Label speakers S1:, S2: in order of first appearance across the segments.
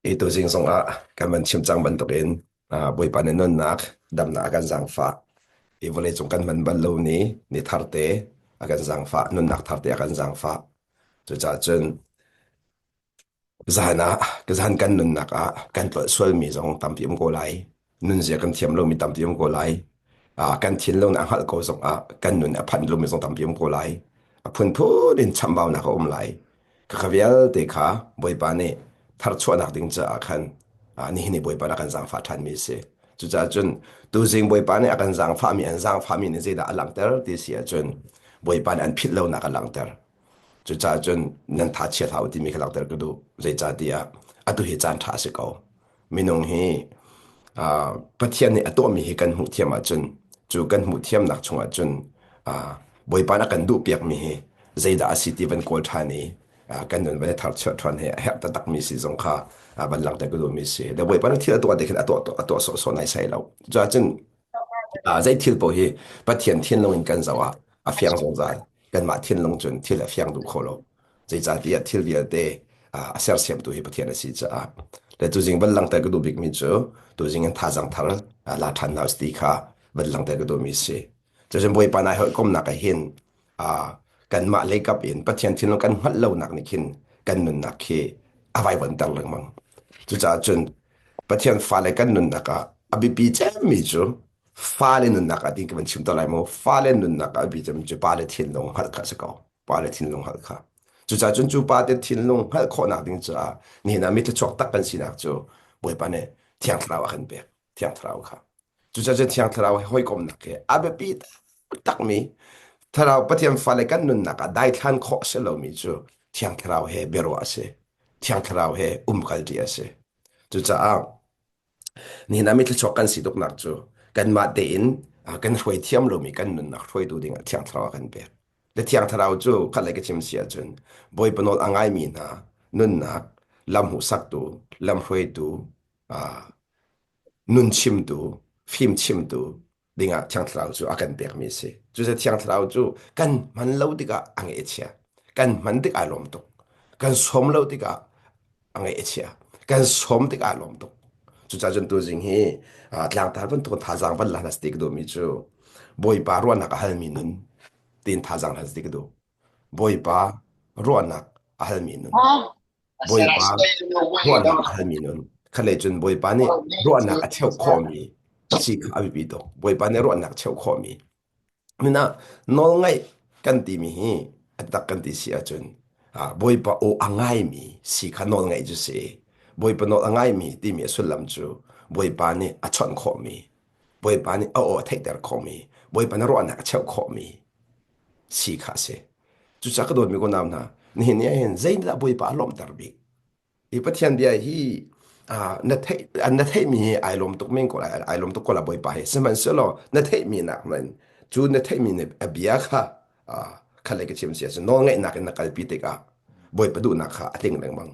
S1: I tuzing zongah kan van chim cang bantukin Bawipa nih nunnak damnak a kan zaangfah. Hi vawleicung kan hman bal lo ni ni tharte a kan zaangfah, nunnak tharte a kan zaangfah. Cucaah cun zan ah zan kan nunnak ah kan tlolh sualmi zong tampi um ko lai. Nunzia kan thiam lomi tampi um ko lai. Kan thinlung a hngalh ko zongah kan nun a phanh lomi zong tampi um ko lai. A phunphun in chambaunak a um lai. Khakha vialte kha Bawipa nih tharchuahnak ding caah khan nihin i Bawipa nih a kan zaangfah ṭhanmi a si. Cucaah cun tuzing Bawipa nih a kan zaangfahmi an zaangfahmi nih zeidah a langhter ti si ahcun Bawipa nih an philh lonak a langhter. Cucaah cun nan tha chia hlah u timi kha langhter ka duh. Zeicahtiah atu hi caan ṭha a si ko. Minung hi Pathian nih a tuahmi hi kan hmuh thiam ahcun cu kan hmuh thiamnak chungah cun Bawipa nih a kan duhpiakmi hi zeidah a si ti van kawl ṭhan i kan nun van i tharchuah ṭhan hi a herh taktakmi si zong kha van langhter ka duhmi si. Le Bawipa nih thil a tuah ti khin a tuah a tuah sawhsawh naisai lo. Cucaah cun zei thil paoh hi Pathian thinlung in kan zoh ah a fiang zungzal. Kanmah thinlung cun thil a fiang duh kho lo. Zeicahtiah thil vialte a sersiamtu hi Pathian a si caah. Le tuzing van langhter ka duh bikmi cu tuzing in thazaang thar la ṭhan hna ti kha van langhter ka duhmi si. Cucun Bawipa nai hawikomnak ah hin kanmah leikap in Pathian thinlung kan hngalh lonak nih khin kan nunnak khi a vaivuanter lengmang. Cucaah cun Pathian fale kan nunnak ah a biapi cemmi cu fale nunnak ah tin ka van chim to lai mu fale nunnak ah a biapi cemmi cu pale thinlung hngalh kha a si ko. Pale thinlung hngalh kha. Cucaah cun cu pate thinlung hngalh khawhnak ding caah nihin ah mi thluachuak tak kan sinak cu Bawipa nih Thiang Thlarau a kan pek. Thiang Thlarau kha. Cucaah cun Thiang Thlarau he hawikomnak hi a biapi takmi Thlarau Pathian fale kan nunnak ah daithlan khawh a si lomi cu Thiang Thlarau he biaruah a si. Thiang Thlarau he umkalṭi a si. Cucaah nihin ah mi thluachuak kan si tuknak cu kanmah tein kan hruai thiam lomi kan nunnak hruaitu dingah Thiang Thlarau a kan pek. Le Thiang Thlarau cu khatlei ka chim si ahcun Bawipa nawl a ngaimi hna nunnak lam hmuhsaktu, lam hruaitu, nun chimtu, fim chimtu dingah Thiang Thlarau cu a kan pekmi a si. Cucu Thiang Thlarau cu kan hman lo tikah a ngaih a chia. Kan hman tikah a lawm tuk. Kan sawm lo tikah a ngaih a chia. Kan sawm tikah a lawm tuk. Cucaah cun tuzing hi tlangtar bantuk thazaang van la hna ti ka duhmi cu Bawipa ruahnak a halmi nun tiin thazaang hna ti ka duh. Bawipa ruahnak a halmi nun. Bawipa ruahnak a halmi nun. Khalei cun Bawipa nih ruahnak a cheuh khawhmi si kha a biapi tuk. Bawipa nih ruahnak cheuh khawhmi. Minah nawlngaih kan timi hi a tak kan ti si ahcun Bawipa aw a ngaimi si kha nawlngaih cu si. Bawipa nawl a ngaimi timi a sullam cu Bawipa nih a chawnh khawhmi, Bawipa nih a aw a theihter khawhmi, Bawipa nih ruahnak a cheuh khawhmi si kha a si. Cucaah ka dawtmi ka nau hna, nihin ni ah hin zeidah Bawipa a lawmhter bik? Hi Pathian bia hi na theih na theihmi hi ai lawm tuk men ko lai ai lawm tuk ko lai Bawipa hi sihmanhsehlaw na theihmi nak man cu na theihmi nih a bia kha kha le ka chim si ahcun nawlngaihnak in na kalpi tikah Bawipa duhnak kha a tling lengmang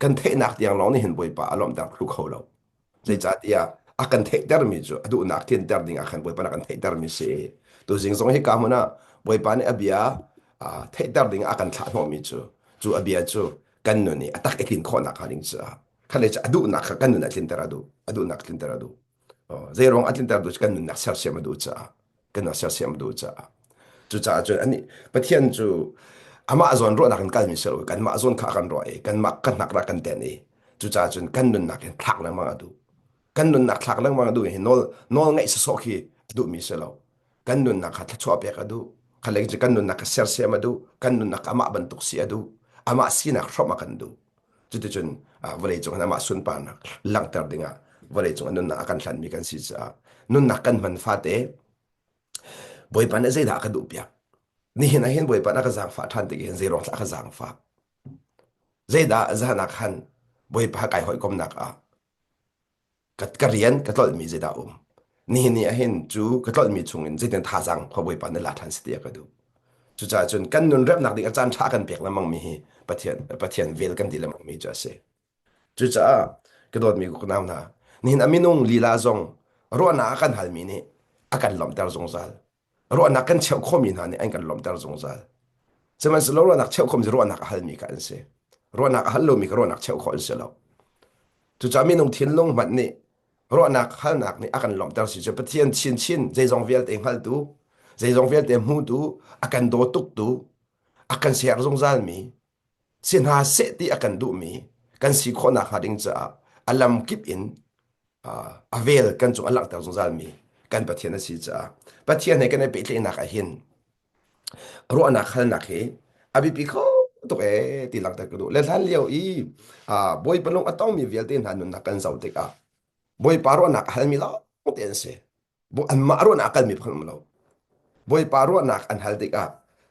S1: kan theihnak tiang lawng nih hin Bawipa a lawmhter thlu kho lo Zeicahtiah a kan theihtermi cu a duhnak tlinter ding ah khan Bawipa nih a kan theihtermi si. Tuzing zong hika hmun ah Bawipa nih a bia theihter ding ah a kan thlah hnawhmi cu cu a bia cu kan nun i a tak i tlin khawhnak hnga ding caah kha le cu a duhnak kha kan nun ah tlinter a duh a duhnak tlinter a duh zeiruang a tlinter duh cu kan nunnak sersiam a duh caah kan sersiam a duh caah cucaah cun ani Pathian cu amah zawn ruahnak in kalmi si lo kanmah zawn kha a kan ruah i kanmah kan hnak rak kan ten i cucaah cun kan nunnak in thlak lengmang a duh kan nunnak thlak lengmang a duh hi nawl nawl ngaih sawsawh khi a duhmi si lo kan nunnak kha thluachuah pek a duh khaleng cu kan nunnak kha sersiam a duh kan nunnak amah bantuk si a duh amah sinak hrawmh a kan duh Cuticun vawleicung in amah sunparnak langhter dingah vawleicung a nunnak a kan hlanmi kan si caah nunnak kan hman fate Bawipa nih zeidah a ka duhpiak? Nihin ah hin Bawipa nih a ka zaangfah ṭhan tik hin zeiruang dah a ka zaangfah? Zeidah zan ah khan Bawipa kai hawikomnak ah ka, ka rian ka tlolhmi zeidah um nihin ni ahhin cu ka tlolhmi chungin zeitin thazaang khua Bawipa nih la ṭhan si ti a ka duh cucaah cun kan nun remnak ding a caan ṭha kan pek lengmang mi hi Pathian Pathian vel kan ti lengmang mi cu a si cucaah ka dawtmi ka nau hna nihin a minung lila zong ruahnak a kan halmi nih a kan lawmhter zungzal ruahnak kan cheuh khawhmi hna nih an kan lawmhter zungzal sihmanhsehlaw ruahnak cheuh khawhmi cu ruahnak a halmi kha an si ruahnak a hal lomi kha ruahnak cheuh khawh an si lo. Cucaah minung thinlung hmanh nih ruahnak halnak nih a kan lawmhter si cu Pathian chinchin zeizong vialte hngaltu, zeizong vialte hmutu, a kan daw tuktu, a kan ser zungzalmi, si hna seh ti a kan duhmi kan si khawhnak hnga ding caah a lam kip in a vel kan cung a langhter zungzalmi kan Pathian a si caah Pathian he kan i pehtlaihnak ah hin ruahnak halnak hi a biapi kho tuk ee ti langhter ka duh. Le hlan lio i Bawipa lung a tongmi vialte hna nunnak kan zoh tikah Bawipa ruahnak a halmi lawng te an si. Anmah ruahnak a kalmi phun um lo. Bawipa ruahnak an hal tikah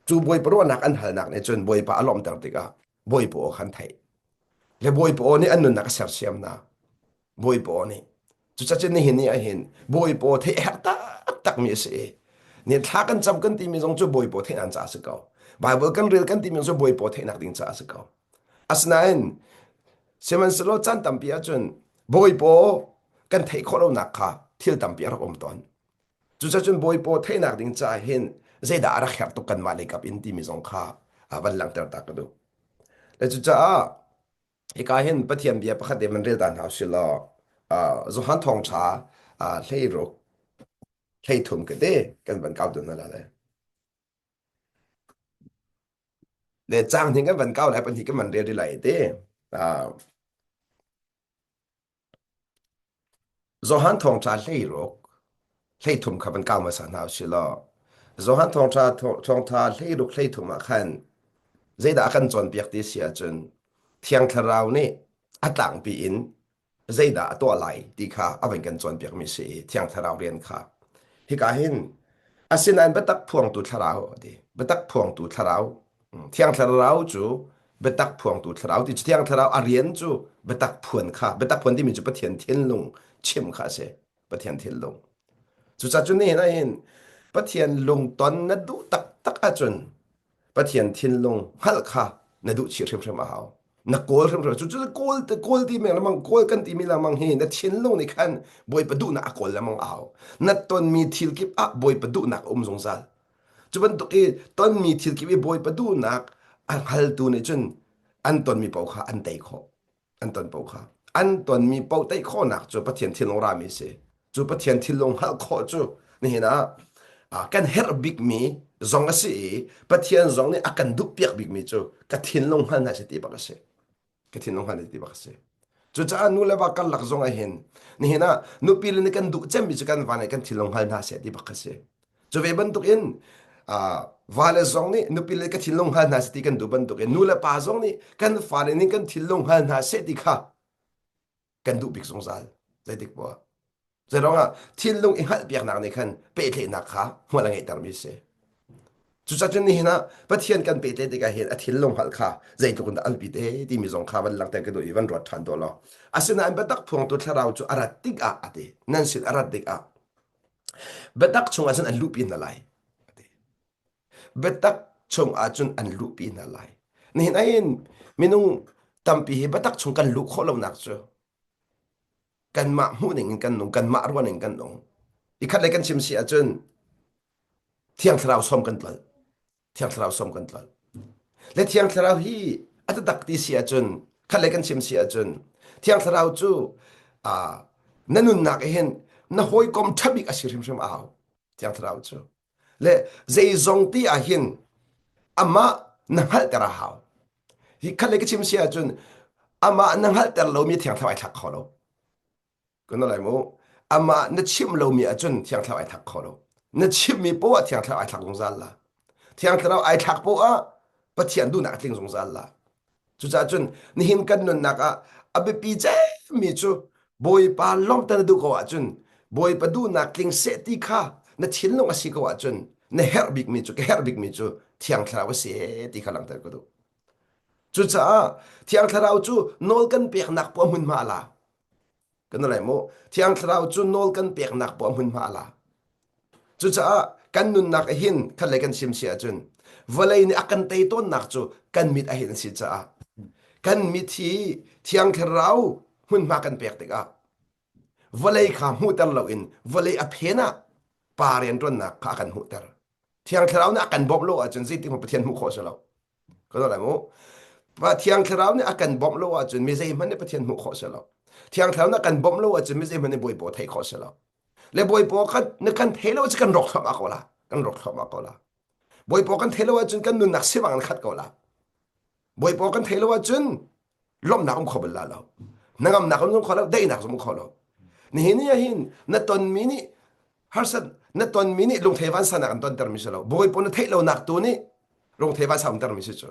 S1: cu Bawipa ruahnak an halnak nih cun Bawipa a lawmhter tikah Bawipa aw kha an theih. Le Bawipa aw nih an nunnak a sersiam hna. Bawipa aw nih. Cucacun nihin ni ah hin Bawipa aw theih a herh taktakmi a si i ni thla kan cam kan timi zong cu Bawipa aw theihnak caah a si ko. Bible kan rel kan timi zong cu Bawipa aw theihnak ding caah a si ko. Asinain sihmanhsehlaw caan tampi ahcun Bawipa aw kan theih khawh lonak kha thil tampi a rak um tawn. Cucacun Bawipa aw theihnak ding caah hin zeidah a rak herh tuk kanmah lei kap in timi zong kha van langhter ta ka duh. Le cucaah Hika hin Pathian bia pakhat te man rel ta hna usih law Johan thawngṭha 16 13 ka te kan van kau tu hna la le. Le cang hning kan van kau lai pahnih kan van rel rih lai te. Johan thawngṭha 16 13 kha van kau hmasa hna usih law Johan thawngṭha thawngṭha 16 13 ah khan zeidah a kan cawnpiak ti si ahcun Thiang Thlarau nih a tlangpi in zeidah a tuah lai ti kha a van kan cawnpiakmi si i Thiang Thlarau rian kha hika hin asinain biatak phuangtu thlarau a ti biatak phuangtu thlarau Thiang Thlarau cu biatak phuangtu thlarau ti cu Thiang Thlarau a rian cu biatak phuan kha biatak phuan timi cu Pathian thinlung chim kha a si Pathian thinlung cucaah cu nihin ah hin Pathian lungton na duh taktak ahcun Pathian thinlung hngalh kha na duh chih hrimhrim a hau na kawl hrimhrim cu cu kawl kawl ti mi lengmang kawl kan ti mi lengmang hi na thinlung nih khan Bawipa duhnak a kawl lengmang a hau na tonmi thil kip ah Bawipa duhnak a um zungzal Cu bantuk i tonmi thil kip i Bawipa duhnak a hngaltu nih cun an tonmi paoh kha an tei khawh. An ton paoh kha. An tonmi paoh tei khawhnak cu Pathian thinlung rami a si. Cu Pathian thinlung hngalh khawh cu nihin ah kan herh bikmi zong a si i Pathian zong nih a kan duhpiak bikmi cu ka thinlung hngal hna si ti bak a si. Ka thinlung hngal ti bak a si. Cucaah nu le va karlak zong ah hin nihin ah nupi le nih kan duh cemmi cu kan va nih kan thinlung hngal hna seh ti bak kha si. Cu ve bantukin vale zong nih nupi le ka thinlung hngal hna seh ti kan duh bantukin nu le pa zong nih kan fale nih kan thinlung hngal hna seh ti kha kan duh bik zungzal. Zeitik poah. Zeiruangah thinlung i hngalhpiaknak nih khan pehtlaihnak kha hmual a ngeihtermi a si. Cucaah cun nihin ah Pathian kan pehtlaih tikah hin a thinlung hngalh kha zeitluk in dah an bit ee timi zong kha van langhter ka duh i van ruat ṭhan tuah law. Asinain biatak phuangtu thlarau cu a rat tikah a ti. Nan sin a rat tikah biatak chungah cun an luhpi hna lai. A ti. Biatak chungah cun an luhpi hna lai. Nihin ahhin minung tampi hi biatak chung kan luh khawh lonak cu kanmah hmuhning in kan nung kanmah ruahning kan nung i khat le kan chim si ahcun thiang thlarau som kan tlol thiang thlarau som kan tlol le thiang thlarau hi a taktak ti si ahcun khat le kan chim si ahcun thiang thlarau cu na nunnak hin na hawikom ṭha bik a si hrimhrim a hau thiang thlarau cu le zeizong ti ah hin amah na hngalhter a hau hi khat le ka chim si ahcun amah na hngalhter lomi thiang thlarau ai thlak kho lo kan lai mu amah na chimh lomi ahcun thiang thlarau ai thlak kho lo na chimhmi poah thiang thlarau ai thlak zungzal la thiang thlarau ai thlak poah Pathian duhnak a tling zungzal la Cucaah cun nihin kan nunnak ah a biapi cemmi cu Bawipa lawmhter na duh ko ahcun Bawipa duhnak tling seh ti kha na thinlung a si ko ahcun na herh bikmi cu ka herh bikmi cu Thiang Thlarau a si ti kha langhter ka duh. Cucaah Thiang Thlarau cu nawl kan peknak poah hmunhma a la. Kan lai mu. Thiang Thlarau cu nawl kan peknak poah hmunhma a la. Cucaah kan nunnak hin khat le kan chim si ahcun vawlei nih a kan tei tawnnak cu kan mit a hin a si caah kan mit hi Thiang Thlarau hmunhma kan pek tikah vawlei kha hmuhter loin vawlei a phen ah pa rianṭuannak kha a kan hmuhter. Thiang Thlarau nih a kan bawmh lo ahcun zeitik hmanh Pathian hmuh khawh a si lo. Ka lai mu. Thiang Thlarau nih a kan bawmh lo ahcun mi zeihmanh nih Pathian hmuh khawh a si lo. Thiang Thlarau na kan bawmh lo ahcun mi zeihmanh nih Bawipa theih khawh si lo. Le Bawipa kan na kan thei lo ahcun kan rawk thluahmah ko la. Kan rawk thluahmah ko la. Bawipa kan thei lo ahcun kan nunnak sivang in khat ko la. Bawipa kan thei lo ahcun lawmhnak um kho bal la lo. Hnangamnak um kho lo, daihnak zong um kho lo. Nihin ni ah hin na tonmi nih harsat na tonmi nih lungthei vansanak an tontermi si lo. Bawipa na theih lonak tu nih lungthei vansa umtermi si cu.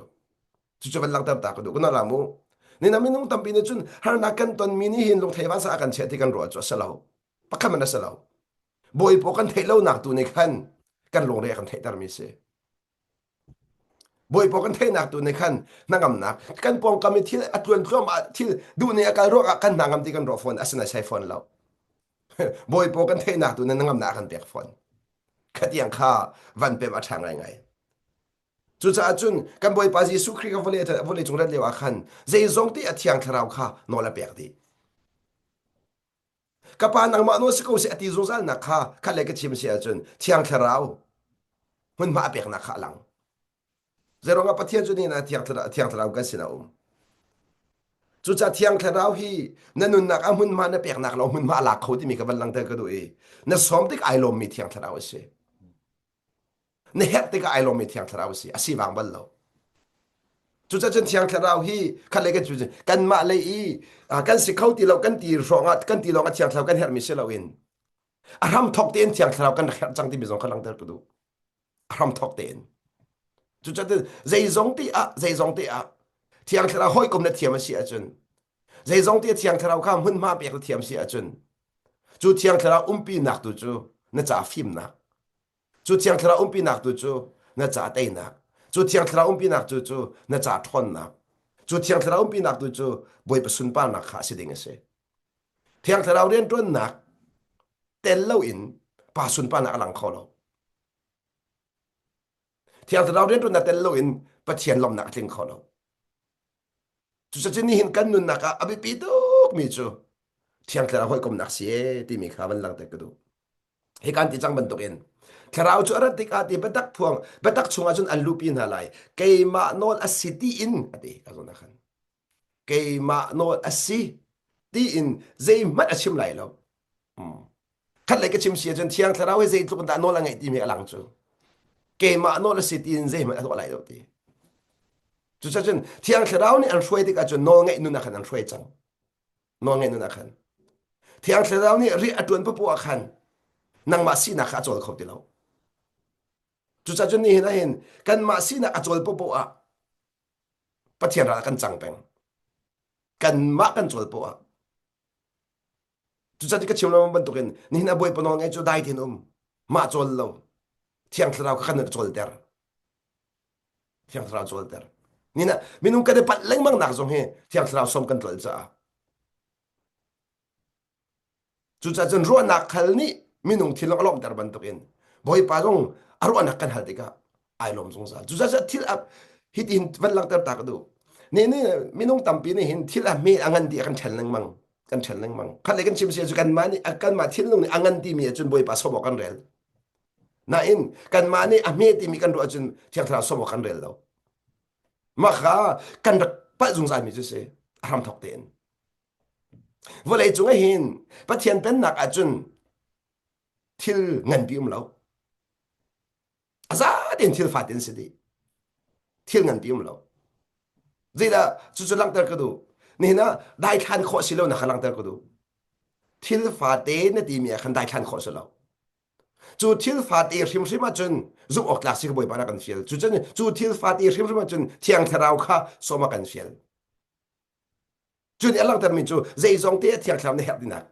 S1: Cucu van langhter ta ka duh. Kuna la mu. Ni na minung tampi nih cun harnak kan tonmi nih hin lungthei vansa a kan chiah ti kan ruah cu a si lo. Pakhat man a si lo. Bawipa kan theih lonak tu nih khan kan lungre a kan theihtermi si. Bawipa kan theihnak tu nih khan hnangamnak kan pawngkam i thil a tluan thluahmah thil duh nih a kal ruangah kan hnangam ti kan ruah fawn asinain sai fawn lo. Bawipa kan theihnak tu nih hnangamnak a kan pek fawn. Khatiang kha van pem a ṭha ngaingai. Cucaah cun kan Bawipa Jesuh Khrih kha vawlei vawlei cung rat lio ah khan zeizong te a thiang thlarau kha nawl a pek dih. Ka pa nangmah nawl si ko seh a ti zungzalnak kha khat le ka chim si ahcun thiang thlarau hmunhma a peknak kha a lang. Zeiruangah Pathian cu nihin ah thiang thlarau, thiang thlarau kan sinah a um. Cucaah thiang thlarau hi na nunnak ah hmunhma na peknak lo hmunhma a lak kho timi ka van langhter ka duh i na sawm tik ai lawmmi thiang thlarau a si. Na herh tikah ai lawmmi thiang thlarau a si. A si vang bal lo. Cucaah cun thiang thlarau hi khat le kan cu kanmah lei i kan si kho ti lo kan ti hrawng ah kan ti lawng ah thiang thlarau kan herhmi si loin a hram thok tein thiang thlarau kan rak herh cang timi zong kha langhter ka duh. A hram thok tein. Cucaah zeizong te ah zeizong te ah thiang thlarau hawikom na thiam a si ahcun zeizong te thiang thlarau kha hmunhma pek na thiam si ahcun cu thiang thlarau umpinak tu cu na ca fimnak Cu thiang thlarau umpinak tu cu na ca teinak. Cu thiang thlarau umpinak tu cu na ca ṭhawnnak. Cu thiang thlarau umpinak tu cu Bawipa sunparnak kha a si ding a si. Thiang thlarau rianṭuannak tel loin pa sunparnak a lang kho lo. Thiang thlarau rianṭuannak tel loin Pathian lawmhnak a tling kho lo. Cucaah nihin kan nunnak ah a biapi tukmi cu Thiang Thlarau hawikomnak si ee timi kha van langhter ka duh. Hi kan ti cang bantukin Thlarau cu a rat tikah ti biatak phuang biatak chungah cun an luhpi hna lai. Keimah nawl a si tiin a ti ka zawn ah khan. Keimah nawl a si tiin zeihmanh a chim lai lo. Hmm. Khat lei ka chim si ahcun Thiang Thlarau hi zeitluk in dah nawl a ngeih timi a lang cu. Keimah nawl a si tiin zeihmanh a tuah lai lo ti. Cucacun Thiang Thlarau nih an hruai tikah cun nawl ngeih nun ah khan an hruai cang. Nawl ngeih nun ah khan. Thiang Thlarau nih rian a ṭuan papoah ah khan nangmah sinak kha a cawl kho ti lo. Cucacun nihin ah hin kanmah sinak a cawl paohpaoh ah Pathian ral kan cang peng. Kanmah kan cawl poah ah. Cucacun ka chim lo bantukin nihin a Bawipa nawl ngeih cu dai tein um. Mah cawl lo. Thiang Thlarau kha kan cawlter. Thiang Thlarau cawlter. Nina minung kan i palh lengmang nak zong hi Thiang Thlarau som kan tlol caah. Cucaah cun ruahnak khal nih minung thinlung a lawmhter bantukin Bawipa zong a ruahnak kan hal tikah ai lawm zungzal. Cucaah thil a hitin van langhter ta ka duh. Ni ni minung tampi nih hin thil a hme a ngan ti a kan ṭhen lengmang. Kan ṭhen lengmang. Khat le kan chim si cu kanmah nih kanmah thinlung nih a ngan timi ahcun Bawipa sawm awk kan rel. Nain kanmah nih a hme timi kan ruah ahcun Thiang Thlarau sawm awk kan rel lo. Mah kha kan rak palh zungzalmi cu si a hramthawk tein. Vawlei cung ah hin Pathian pennak ahcun thil nganpi um lo. A za tein thil fatin si dih. Thil nganpi um lo. Zeidah cucu langhter ka duh. Nihin ah daithlan khawh si lo nak kha langhter ka duh. Thil fate na timi ah khan daithlan khawh si lo. Cu thil fate hrimhrim ahcun zumh awk tlak si ka Bawipa na kan fial. Cu cun cu thil fate hrimhrim ahcun Thiang Thlarau kha sawm a kan fial. Cu nih a langhtermi cu zeizong te ah Thiang Thlarau na herh tinak.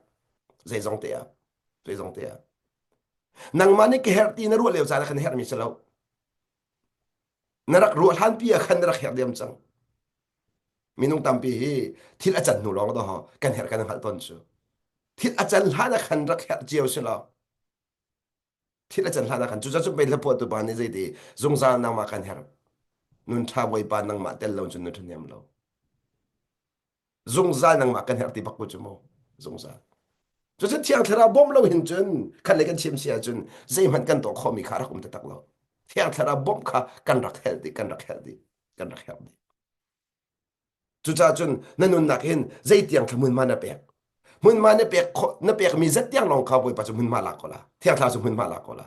S1: Zeizong te ah. Zeizong te ah. Nangmah nih ka herh ti na ruah lio caan ah khan herhmi si lo. Na rak ruah hlanpi ah khan na rak herh diam cang. Minung tampi hi thil a can hnu lawng dah kan herh kan hngalh tawn cu. Thil a can hlan ah khan rak herh cio si lo. Thil a can hlan ah khan cucaah cu pei hlaphuahtu pa nih zeiti zungzal nangmah kan herh. Nun ṭha Bawipa nangmah tel lo cun nun ṭhahnem lo. Zungzal nangmah kan herh ti bak ko cu mu. Zungzal. Cucu Thiang Thlarau bawmh lo hin cun khat le kan chim si ahcun zeihmanh kan tuah khawhmi kha rak um taktak lo. Thiang Thlarau bawmh kha kan rak helh dih, kan rak helh dih, kan rak herh dih. Cucaah cun na nunnak hin zeitiang thlamun ma na pek? Hmunhma na pek na pekmi zat tiang lawng kha Bawipa cu hmunhma lak ko la. Thiang Thlarau cu hmunhma lak ko la.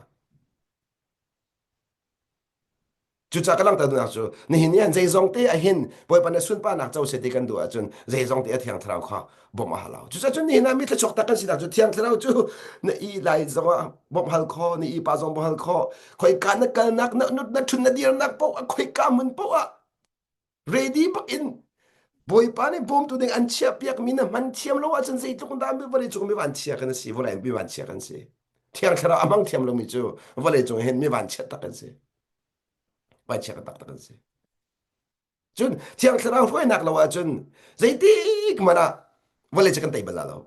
S1: Cucaah ka langhter duhnak cu nihin ni han zeizong te ahhin Bawipa na sunparnak co seh ti kan duh ahcun zeizong te a Thiang Thlarau kha bawmh a hau. Cucaah cun nihin ah mi thluachuak tak kan sinak cu Thiang Thlarau cu na i lai zongah bawmh hal kho, na i pa zong bawmh hal kho, khoika na kalnak, na nut na ṭhun na dirnak paoh ah khoika hmun paoh ah ready bak in Bawipa nih bawmtu ding an chiahpiakmi na hman thiam lo ahcun zeitluk dah mi vawlei cung mi vanchia kan si, vawlei mi vanchia kan si. Thiang Thlarau a hmang thiam lomi cu vawlei cung hin mi vanchiat tak kan si. Vanchia tak tak kan si. Cun Thiang Thlarau hruainak lo ahcun zeitik hmanh ah vawlei cu kan tei bal lo.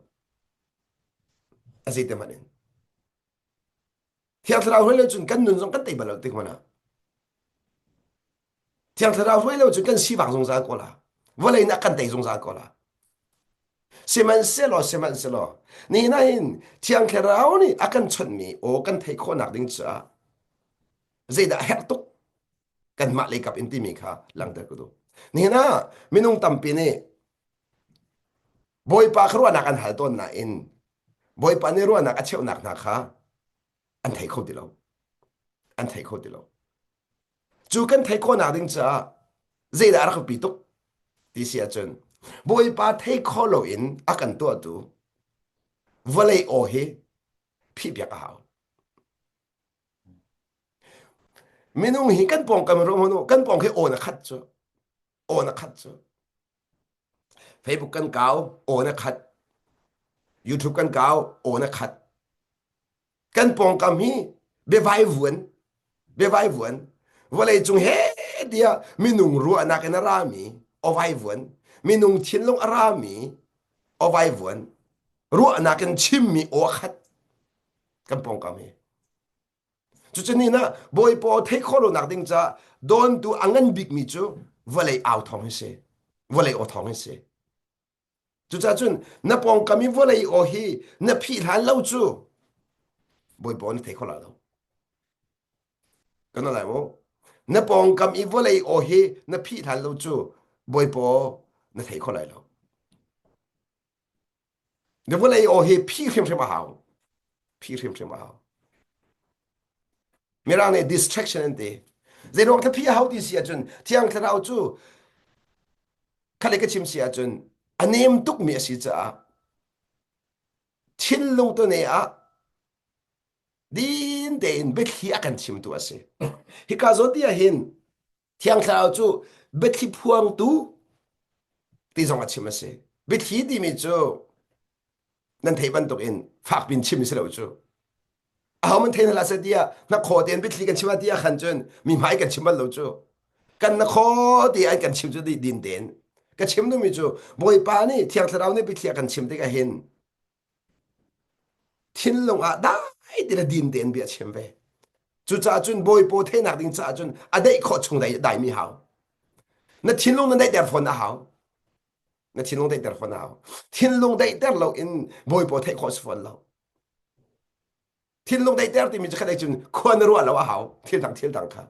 S1: A zeite hmanh in. Thiang Thlarau hruai lo cun kan nun zong kan tei bal lo tik hmanh ah. Thiang Thlarau hruai lo cun kan sivang zungzal ko la. Vawlei nih a kan tei zungzal ko la. Sihmanhsehlaw, sihmanhsehlaw, nihin ah hin Thiang Thlarau nih a kan chawnhmi aw kan theih khawhnak ding caah zeidah a herh tuk kanmah lei kap in timi kha langhter ka duh. Nihin ah minung tampi nih Bawipa kha ruahnak an hal tawn nain Bawipa nih ruahnak a cheuhnak hna kha an thei kho ti lo. An thei kho ti lo. Cu kan theih khawhnak ding caah zeidah a rak biapi tuk ti si ahcun Bawipa thei kho loin a kan tuahtu vawlei aw hi phihpiak a hau. Minung hi kan pawngkam ruah kan pawng hi aw na khat cu aw na khat cu Facebook kan kau aw na khat YouTube kan kau aw na khat Kan pawngkam hi biavai vuan, biavai vuan, vawlei cung he tiah minung ruahnak in a rami awai vuan, minung thinlung a rami awai vuan, ruahnak in chimmi aw khat kan pawngkam hi. Cucu ni na bawipa aw theih khawh lonak ding caah dawntu a ngan bikmi cu vawlei au thawng hi si. Vawlei aw thawng hi si. Cucaah cun na pawngkam i vawlei aw hi na phih hlan lo cu Bawipa na thei kho lai lo. Kan lai maw? Na pawngkam i vawlei aw hi na phih hlan lo cu Bawipa na thei kho lai lo. Na vawlei aw hi phih hrimhrim a hau. Phih hrimhrim a hau. Mirang nih distraction an ti. Zeiruang thlaphi a hau ti si ahcun Thiang Thlarau cu khale ka chim si ahcun a nem tukmi a si caah thinlung tone ah din tein biathli a kan chimtu a si. Hika zawn ti ah hin Thiang Thlarau cu biathli phuangtu ti zong a chim a si. Biathli timi cu nan theih bantuk in fak pin chim si lo cu. Aho man thei hna seh tiah na khaw tein biathli kan chim tiah khan cun mi hmai kan chim bal lo cu. Kan na khaw ti an kan chim cu din tein. Ka chim duhmi cu Bawipa nih Thiang Thlarau nih biathli a kan chim tikah hin thinlung ah dai ti le din tein bia chim ve. Cucaah cun Bawipa theihnak ding caah cun a daih khawh chung dai daimi hau. Na thinlung na daihter fawn a hau. Na thinlung daihter fawn a hau. Thinlung daihter lo in Bawipa theih khawh si fawn lo. Thinlung daihter timi cu khat cun khua na ruah lo a hau. Thil dang thil dang kha.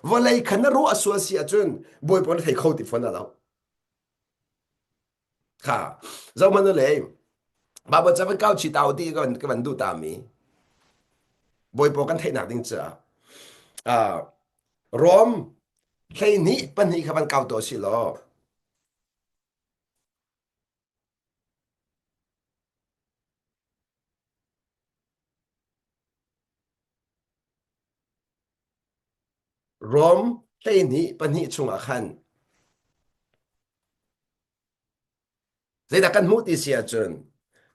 S1: Vawlei kha na ruah sual si ahcun Bawipa na thei kho ti fawn a lo. Kha zohmanh u le Baibal ca van kau chi ta u ti ka van ka van duh ta mi Bawipa kan theihnak ding caah uh, Rom 12 kha van kau to si law Rom 12 chungah khan zeidah kan hmuh ti si ahcun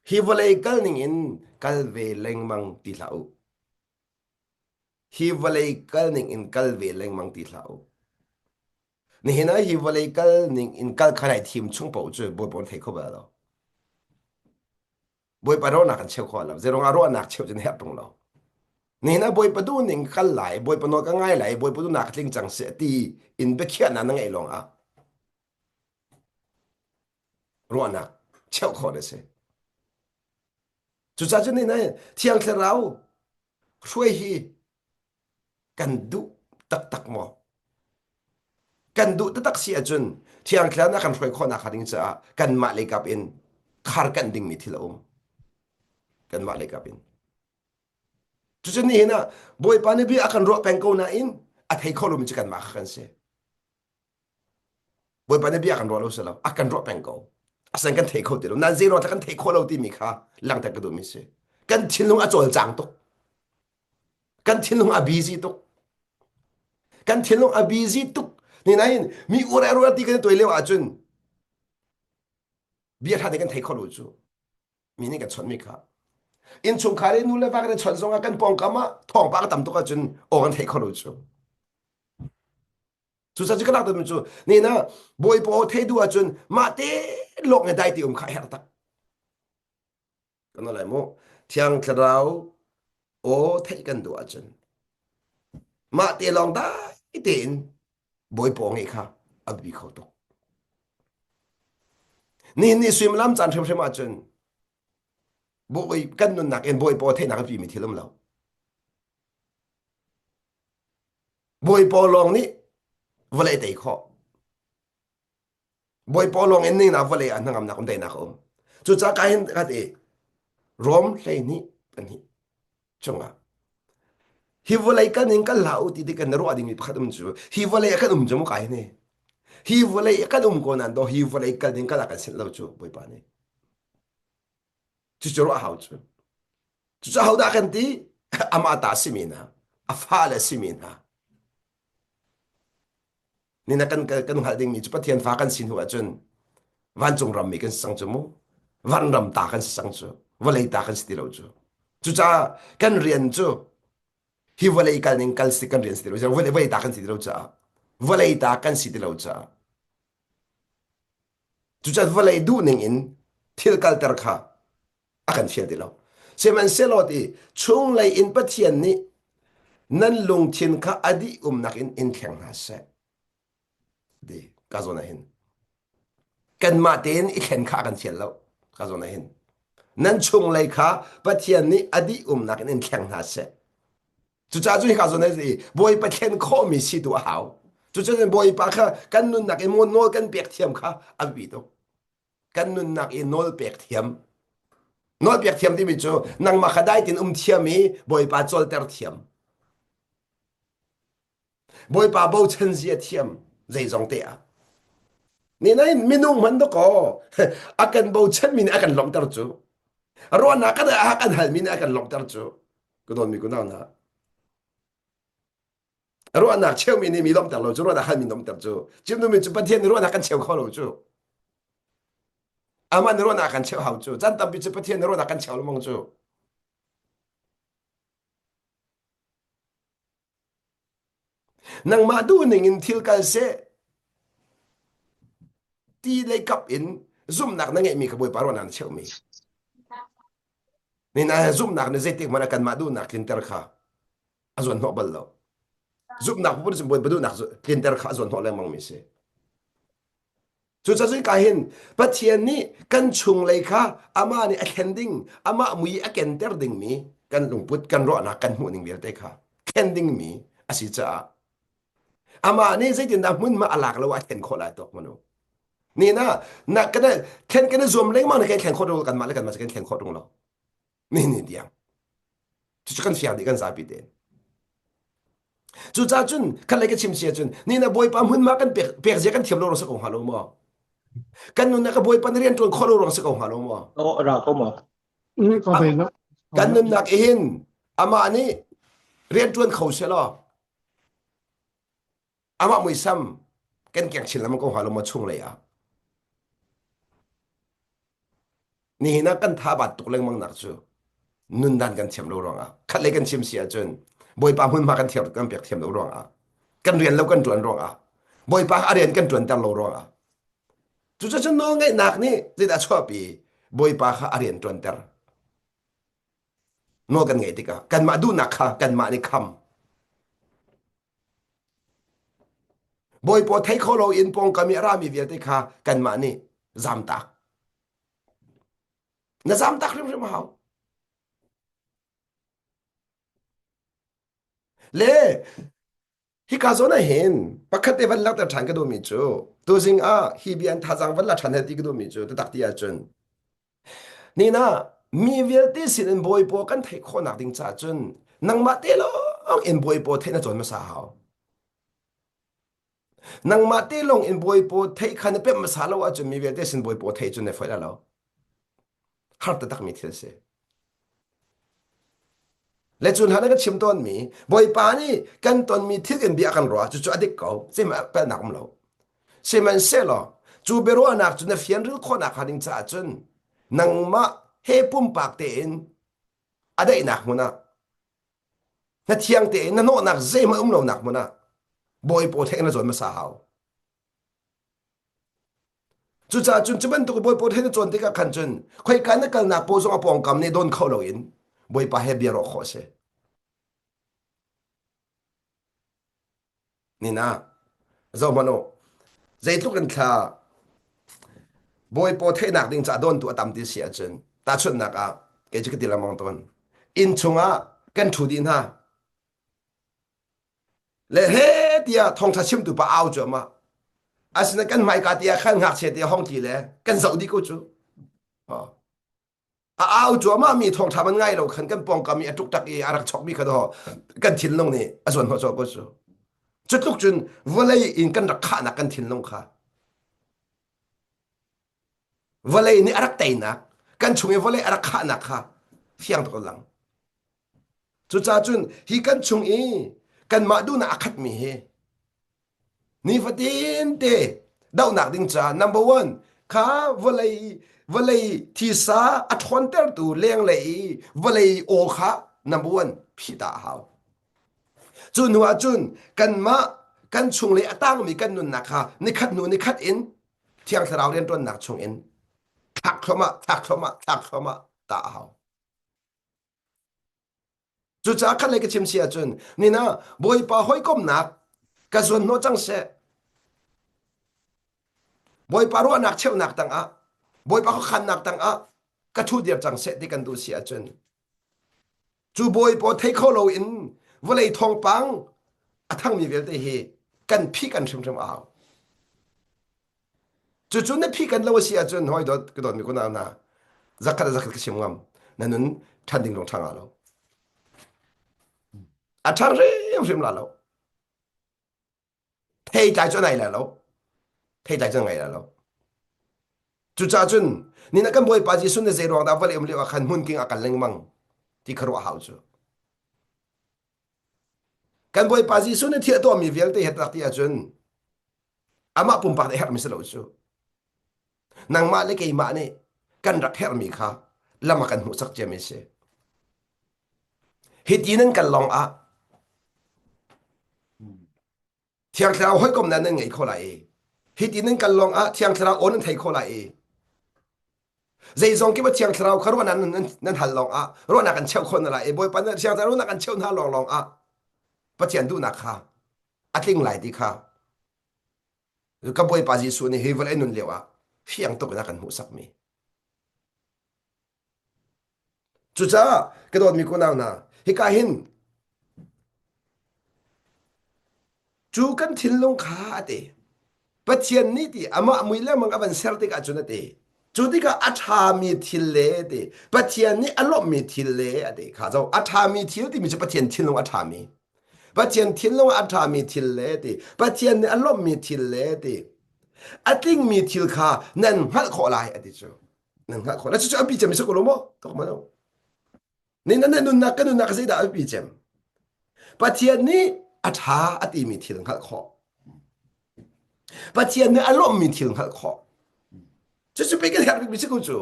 S1: hi vawlei kal ning in kal ve lengmang ti hlah u. Hi vawlei kal ning in kal ve lengmang ti hlah u. Nihin ah hi vawlei kal ning in kal kha nai thim chung paoh cu Bawipa an thei kho bal lo. Bawipa ruahnak kan cheu kho lo. Zeirong ah ruahnak cheu cu na herh tung lo. Nihin ah Bawipa duh ning kal lai, Bawipa nawl ka ngai lai, Bawipa duhnak ka tling cang seh ti in biakhiahnak na ngeih lawng ah ruahnak cheuh khawh na si. Cucaah cun nihin ah Thiang Thlarau hruai hi kan duh taktak maw? Kan duh taktak si ahcun Thiang Thlarau nih a kan hruai khawhnak hnga ding caah kanmah lei kap in khar kan dingmi thil a um. Kanmah lei kap in. Cucu nihin ah Bawipa nih bia a kan ruah peng ko nain a thei kho lomi cu kanmah kha kan si. Bawipa nih bia kan ruah lo si lo, a kan ruah peng ko. Asen kan thei kho ti lo. Nan zei ruang kan thei kho lo timi kha langhter ka duhmi si. Kan thinlung a cawlcang tuk. Kan thinlung a busy tuk. Kan thinlung a busy tuk. Ni nain mi ure ruah ti kan tuai lio ahcun bia tha kan thei kho lo cu. Mi nih kan chawnhmi kha. Innchungkhar i nu le va kan i chawnh zongah kan pawngkam ah thawngpang a tam tuk ahcun aw kan thei kho lo cu. Cucaah cu ka lak deuhmi cu ni na Bawipa aw thei duh ahcun mah te lawng he dai ti um kha a herh tak. Kan lai mu. Thiang Thlarau aw theih kan duh ahcun mah te lawng dai tein Bawipa aw ngeih kha a biapi kho tuk. Nihin ni suimilam caan hrimhrim ahcun Bawi kan nunnak in Bawipa aw theihnak a pimi thil um lo. Bawipa lawng nih vawlei tei khawh. Bawipa lawng in ningnak vawlei ah hnangamnak um daihnak a um. Cucaah ka hin ka ti Rom 12 pahnih chungah hi vawlei kan in kan hlah u ti ti kan ruah dingmi pakhat um cu hi vawlei ah kan um cu mu kai ne hi vawlei ah kan um ko nan do hi vawlei kal ding kal ah kan sinh lo cu Bawipa nih cucu ruah hau cu cucu hodah kan ti amah ta simi hna a fale simi hna nina kan kan hngalh dingmi cu Pathian fa kan si hnu ahcun vancung rammi kan si cang cu mu vanram ta kan si cang cu vawlei ta kan si ti lo cu cucaah kan rian cu hi vawlei kal ning kal si kan rian si ti lo vawlei vawlei ta kan si ti lo caah vawlei ta kan si ti lo caah Cucaah vawlei duhning in thil kalter kha a kan fial ti lo. Sihmanhsehlaw ti chunglei in Pathian nih nan lungthin kha a dih umnak in in thleng hna seh. Ti ka zawn ah hin. Kanmah tein i thlen kha a kan fial lo. Ka zawn ah hin. Nan chunglei kha Pathian nih a dih umnak in in thleng hna seh. Cucaah cu hika zawn i Bawipa thlen khawhmi si tu a hau. Cucun Bawipa kha kan nunnak i nawl kan pek thiam kha a biapi tuk. Kan nunnak i nawl pek thiam. Nawl pek thiam timi cu nangmah kha dai tin um thiam i Bawipa cawlter thiam. Bawipa bochan zia thiam zeizong te ah. Ni nain minung hman dakaw a kan bochanmi nih a kan lawmhter cu. Ruahnak kan a kan halmi nih a kan lawmhter cu. Ka dawtmi kunau hna. Ruahnak cheumi nih mi lawmhter lo cu ruahnak halmi lawmhter cu. Chim duhmi cu Pathian nih ruahnak kan cheu kho lo cu. Amah nih ruahnak kan cheu hau cu. Caan tampi cu Pathian nih ruahnak kan cheu lengmang cu. Nangmah duhning in thil kal seh ti lei kap in zumhnak na ngeihmi kha Bawipa ruahnak na cheuhmi. Nina zumhnak nih zeitik hmanh ah kanmah duhnak tlinter kha a zuan hnawh bal lo. Zumhnak pun Bawipa duhnak tlinter kha a zuan hnawh lengmang mi si. Cucaah ka hin Pathian nih kan chunglei kha amah nih a thlen ding, amah mui a kenter dingmi kan lungput, kan ruahnak, kan hmuhning vialte kha thlen dingmi a si caah amah nih zeitindah hmunhma a lak lo a thlen khawh lai tawk manu. Ni na na kan thlen kan i zuam lengmang na kan thlen khawh lo kanmah le kanmah kan thlen khawh tung lo. Ni ni tiang. Cucu kan fiang dih kan zapi tein. Cucaah cun khat lei ka chim si ahcun ni na Bawipa hmunhma kan pek pek zia kan thiam lo ruang si ko hnga lo maw? Kan nunnak ka Bawipa na rian ṭuan khawh lo ruang si ko hnga lo maw?
S2: Oh, ra ko maw?
S1: Kan nunnak i hin amah nih rian ṭuan kho seh law amah muisam kan keng chin lengmang ko hnga lo maw chunglei ah nihin ah kan tha bat tuk lengmang nak cu nundan kan thiam lo ruangah khat lei kan chim si ahcun bawipa hmunhma kan thiam kan pek thiam lo ruangah kan rian lo kan tuan ruangah bawipa a rian kan tuanter lo ruangah cucaah nawlngaihnak nih zeidah chuahpi bawipa kha a rian tuanter nawl kan ngaih tikah kanmah duhnak kha kanmah nih kham Bawipaw thei kho loin pawngkam i a rami vialte kha kanmah nih zamtak. Na zamtak hrimhrim a hau. Le hika zawn ah hin pakhat te van langhter ṭhan ka duhmi cu tuzing ah hi bia an thazaang van la ṭhan he ti ka duhmi cu tatak ti ahcun nina. mi vialte sin in bawipaw kan theih khawhnak ding caah cun nangmah te lawng in bawipaw theih na cawn hmasa hau. Nangmah te lawng in bawipaw theih kha na pemh hmasa lo ahcun mi vialte sin bawipaw theih cu na foih lo. Har taktak mi thil si. Le cu hna na kan chim tawnmi Bawipa nih kan tonmi thil in bia kan ruah cucu a dik ko zeihmanh palhnak um lo. Sihmanhsehlaw cu biaruahnak cu na fianril khawhnak hnga ding caah cun nangmah he pumpak tein a daihnak hmun ah na thiang tein na nawhnak zeihmanh um lonak hmun ah Bawipa theih na zawn hmasa hau. Cucaah cun cu bantuk Bawipa theih na cawn tikah khan cun khoika na kalnak paoh zong a pawngkam nih dawn kho loin Bawipa he bia ruah khawh a si. Nina, zohhmanh u. Zeitluk in thla Bawipa theihnak ding caah dawntu a tam ti si ahcun tahchunhnak ah kei cu ka ti lengmang tawn. Inn chungah kan ṭhu dih hna. Le he tiah thawngṭha chimtu pa au cuahmah. Asinain kan hmaika tiah khan ngakchia te hong tli le kan zoh dih ko cu. A au cuahmah mi thawngṭha man ngai lo khan kan pawngkam i a ṭukṭak i a rak chokmi kha daw kan thinlung nih a zuan hnawh ko cu. Cu tluk cun vawlei in kan rak khahnak kan thinlung kha vawlei nih a rak teinak kan chung i vawlei a rak khahnak kha fiang tuk lang. Cucaah cun hi kan chung i kanmah duhnak a khatmi hi nifatin te dohnak ding caah number one kha vawlei vawlei thisa a ṭhawntertu lenglei i vawlei aw kha number one phih ta a hau. Cu hnu ah cun kanmah kan chunglei a tangmi kan nunnak kha nikhat hnu nikhat in Thiang Thlarau rianṭuannak chungin thlak thluahmah thlak thluahmah thlak thluahmah ta a hau. Cucaah khat lei ka chim si ahcun nina Bawipa hawikomnak ka zuan hnawh cang seh. Bawipa ruahnak cheuhnak tangah Bawipa khuakhannak tangah ka ṭhu dir cang seh ti kan duh si ahcun cu Bawipa thei kho loin vawlei thawngpang a thangmi vialte hi kan phih kan hrimhrim a hau. Cucu na phih kan lo a si ahcun hawi dawt ka dawtmi kunau hna zakhat a zakhat ka chim ngam na nun ṭhan ding lawng ṭha nga lo. A ṭhang hrimhrim la lo. Theitlai cu nai la lo. Theitlai cu ngai la lo. Cucaah cun ni na kan Bawipa Jesuh na zei ruang dah vawlei um lio ah khan hmunking a kal lengmang ti kha ruah hau cu. Kan Bawipa Jesuh nih thil a tuahmi vialte he tak ti ahcun amah pumpak nih herhmi si lo cu. Nangmah le keimah nih kan rak herhmi kha lam a kan hmuhsak ciami si. Hiti nan kal lawng ah Thiang Thlarau hawikomnak nan ngei kho lai i hiti nan kal lawng ah Thiang Thlarau aw nan thei kho lai i zeizong kip a Thiang Thlarau kha ruahnak nan, nan hal lawng ah ruahnak an cheuh khawh na lai i Bawipa nih Thiang Thlarau ruahnak an cheuh hna lawng lawng ah Pathian duhnak kha a tling lai ti kha ka Bawipa Jesuh nih hi vawlei nun lio ah fiang tuk in a kan hmuhsakmi. Cucaah ka dawtmi kunau hna, hika hin cu kan thinlung kha a ti. Pathian nih ti amah mui lengmang a van ser tikah cun a ti. Cu tikah a ṭhami thil le ti Pathian nih a lawmhmi thil le a ti kha zo a ṭhami thil timi cu Pathian thinlung a ṭhami Pathian thinlung a ṭhami thil le ti Pathian nih a lawmhmi thil le ti a tlingmi thil kha nan hngalh khawh lai a ti cu nan hngalh khawh lai cucu a pi cem si ko lo maw tok ma lo ni nan nunnak kan nunnak zeidah a pi cem Pathian nih a ṭha a timi thil hngalh khawh Pathian nih a lawmhmi thil hngalh khawh cucu pei kan herh bikmi si ko cu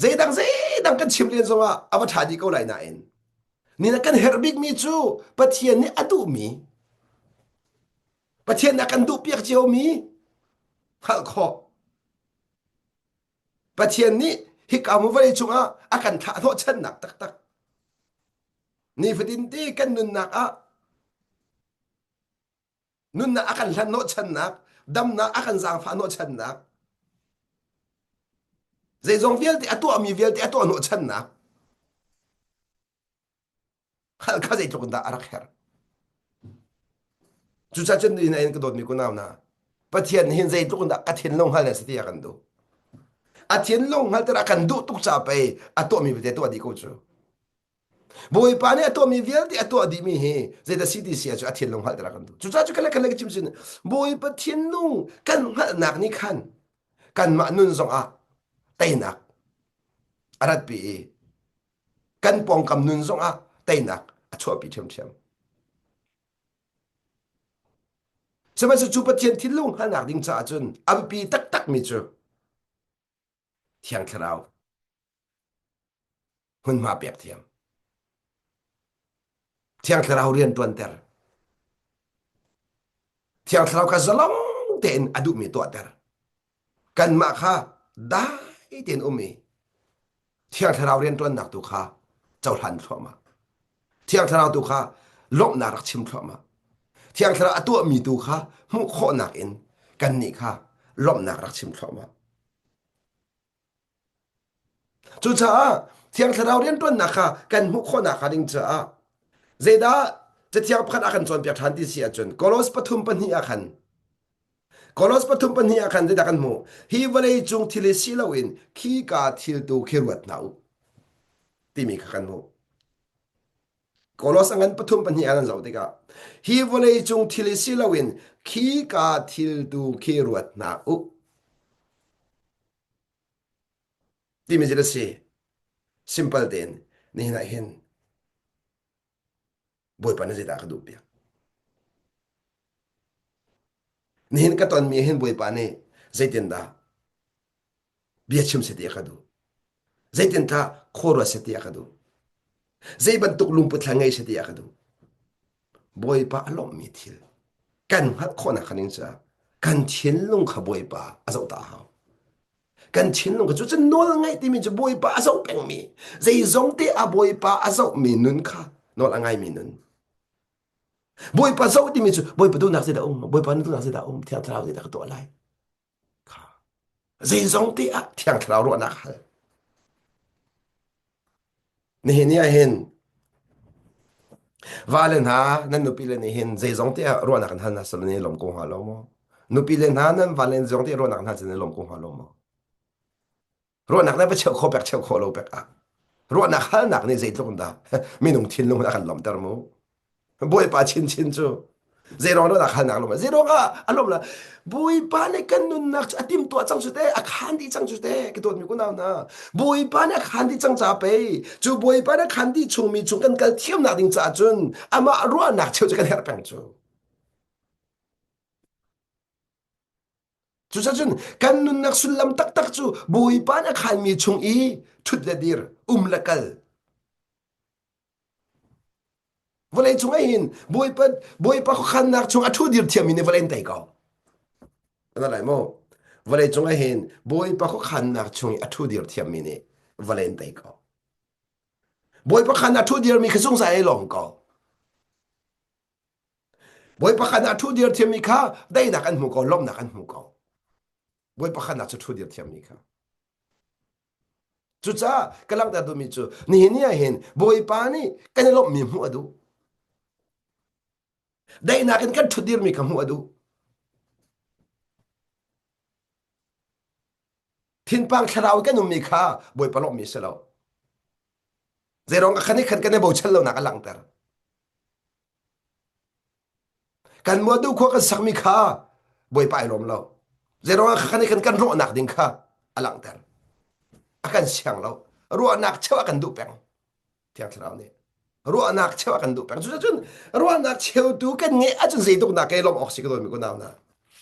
S1: Zeidang zeidang kan chim len zongah a va ṭha dih ko lai nain ni na kan herh bikmi cu Pathian nih a duhmi Pathian nih a kan duhpiak ciomi hngalh khawh. Pathian nih hika mu vawlei cungah a kan thlah hnawhchannak taktak. Nifatin te kan nunnak ah nunnak a kan hlan hnawhchannak damnak a kan zaangfah hnawhchannak zeizong vialte a tuahmi vialte a tuah hnawhchannak hal kha zeitluk in dah a rak herh cucaah cun in ka dawtmi kunau hna Pathian hin zeitluk in dah ka thinlung hngal na si ti a kan duh. A thinlung hngalhter a kan duh tuk ca pei a tuahmi vialte tuah dih ko cu. Bawipa nih a tuahmi vialte a tuah dihmi hi zeidah si ti si ah cu a thinlung hngalhter a kan duh. Cucaah cu kan le kan le ka chim sin Bawipa thinlung kan hngalhnak nih khan kanmah nun zongah teinak a ratpi i kan pawngkam nun zongah teinak a chuahpi ṭhiamṭhiam. Sihmanhsehlaw cu Pathian thinlung hngalhnak ding caah cun a biapi taktakmi cu Thiang Thlarau hmunhma pek thiam. Thiang Thlarau rian ṭuanter. Thiang Thlarau kha zalong tein a duhmi tuahter. Kanmah kha dai tein um i Thiang Thlarau rianṭuannak tu kha cohlan thluahmah. Thiang Thlarau tu kha lawmhnak rak chim thluahmah. Thiang Thlarau a tuahmi tu kha hmuh khawhnak in kannih kha lawmhnak rak chim thluahmah. Cucaah Thiang Thlarau rianṭuannak kha kan hmuh khawhnak hnga ding caah zeidah Cathiang pakhat a kan cawnpiak ṭhan ti si ahcun Kolos pathum pahnih ah khan Kolos pathum pahnih ah khan zeidah kan hmuh? Hi vawlei cung thil hi si loin khika thil tu khi ruat hna u timi kha kan hmuh. Kolos a ngan pathum pahnih ah kan zoh tikah hi vawlei cung thil hi si loin khika thil tu khi ruat hna u timi cu a si. Simple tein nihin ah hin Bawipa na zeidah ka duh piak. Nihin ka tonmi hin Bawipa nih zeitindah bia chim seh ti a ka duh. Zeitindah khuaruat seh ti a ka duh. Zei bantuk lungput thla ngei seh ti a ka duh. Bawipa a lawmhmi thil kan hngalh khawhnak kha ning caah kan thinlung kha Bawipa a zoh ta a hau. Kan thinlung kha cu cu nawl ngaih timi cu Bawipa a zoh pengmi zeizong te a Bawipa a zohmi nun kha nawl a ngaimi nun. Bawipa zoh timi cu Bawipa duhnak zeidah um Bawipa na duhnak zeidah um Thiang Thlarau zeidah ka tuah lai kha zeizong te ah Thiang Thlarau ruahnak hal. Nihin ni ah hin vale hna nan nupi le nih hin zeizong te ah ruahnak an hal hna sal nan i lawm ko hnga lo maw? Nupi le hna nan vale zong te ruahnak an hal nan i lawm ko hnga lo maw? Ruahnak na va cheuh khawh pek cheuh khawh lo pek ah ruahnak halnak nih zeitluk in dah minung thinlung a kan lawmhter mu. Bawipa chinchin cu zeiruang dah halnak lawm zeiruang ah a lawm la Bawipa nih kan nunnak cu a timtuah cang cu te a khan dih cang cu te ka dawtmi kunau hna Bawipa nih a khan dih cang ca pei cu Bawipa nih a khan dih chungmi chung kan kal thiamnak ding caah cun amah ruahnak cheu cu kan herh peng cu Cucacun kan nunnak sullam taktak cu Bawipa nih a khanmi chung i ṭhut le dir, um le kal. Vawlei cung ah hin Bawipa Bawipa khuakhannak chung a ṭhu dir thiammi nih vawlei an tei ko. Ana lai maw? Vawlei cung ah hin Bawipa khuakhannak chung i a ṭhu dir thiammi nih vawlei an tei ko. Bawipa khan a ṭhu dirmi kha zungzal ai lawm ko. Bawipa khan a ṭhu dir thiammi kha daihnak an hmu ko, lawmhnak an hmu ko. Bawipa khan a cu ṭhu dir thiammi kha. Cucaah ka langhter duhmi cu nihin ni ah hin Bawipa nih kan i lawmhmi hmuh a duh. Daihnak in kan ṭhutdirmi kha hmuh a duh. Thinpang thlarau kan ummi kha Bawipa lawmhmi a si lo. Zeiruang ka khan i khan kan i bochan lonak a langhter. Kan muadu khua kan sakmi kha Bawipa ai lawm lo. Zeiruang ah khan kan kan rawhnak ding kha a langhter. A kan siang lo. Ruahnak cheu a kan duh peng. Thiang Thlarau nih. Ruahnak cheu a kan duh peng. Cucun ruahnak cheutu kan ngeih ahcun zeituknak ke lawm awk si ka dawtmi kunau hna.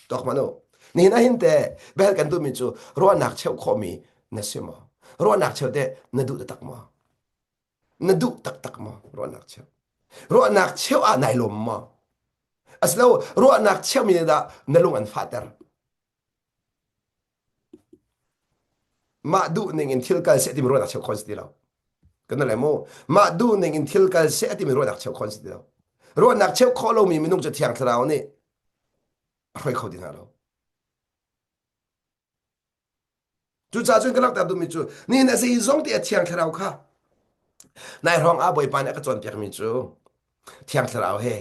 S1: Tuak hmanh u. Nihin ah hin te bel kan duhmi cu ruahnak cheu khawhmi na si maw? Ruahnak cheu te na duh taktak maw? Na duh taktak maw ruahnak cheuh? Ruahnak cheuh ah nai lawm maw? Asilo ruahnak cheuhmi nih dah na lung an fahter. Mah duh ning in thil kal seh timi ruahnak cheuh khon si ti lo. Kan le mu. Mah duh ning in thil kal seh timi ruahnak cheuh khon si ti lo. Ruahnak cheuh khawh lomi minung cu Thiang Thlarau nih a hruai kho ti hna lo. Cucaah cun ka langhter duhmi cu nihin a zeizong ti a Thiang Thlarau kha nai hrawng ah Bawipa nih a ka cawnpiakmi cu Thiang Thlarau he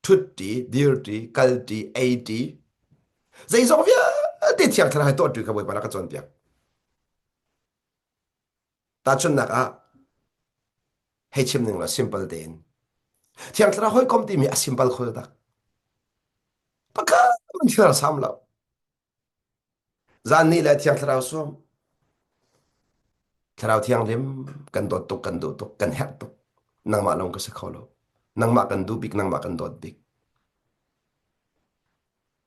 S1: ṭhutṭi, dirṭi, kalṭi, eiṭi zeizong vialte Thiang Thlarau he tuahṭi kha Bawipa nih a ka cawnpiak. Tahchunhnak ah hei chim ning law simple tein Thiang Thlarau hawikom timi a simple kho tak. Pakhat man thil sam lo. Zan ni le Thiang Thlarau sawm. Thlarau Thianghlim kan dawt tuk, kan duh tuk, kan herh tuk. Nangmah lawng ka si kho lo. Nangmah kan duh bik, nangmah kan dawt bik.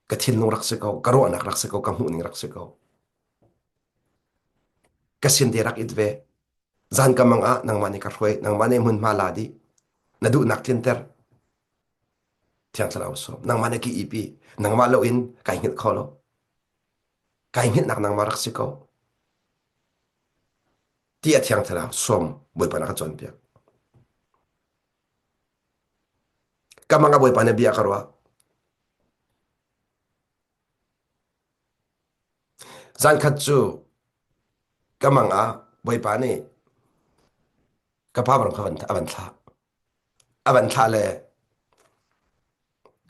S1: Ka thinlung rak si ko, ka ruahnak rak si ko, ka hmuhning rak si ko. Ka sin te rak it ve. Zan ka mang ah nangmah nih ka hruai, nangmah nih hmunhma la dih. Na duhnak tlinter. Thiang Thlarau sawm. Nangmah nih ki ipi. Nangmah loin kai hngilh kho lo. Kai hngilhnak nangmah rak si ko. Ti a Thiang Thlarau sawm Bawipa na ka cawnpiak. Ka mang ah Bawipa nih bia ka ruah. Zankhat cu ka mang ah Bawipa nih ka pa bang kha a van thlah. A van thlah le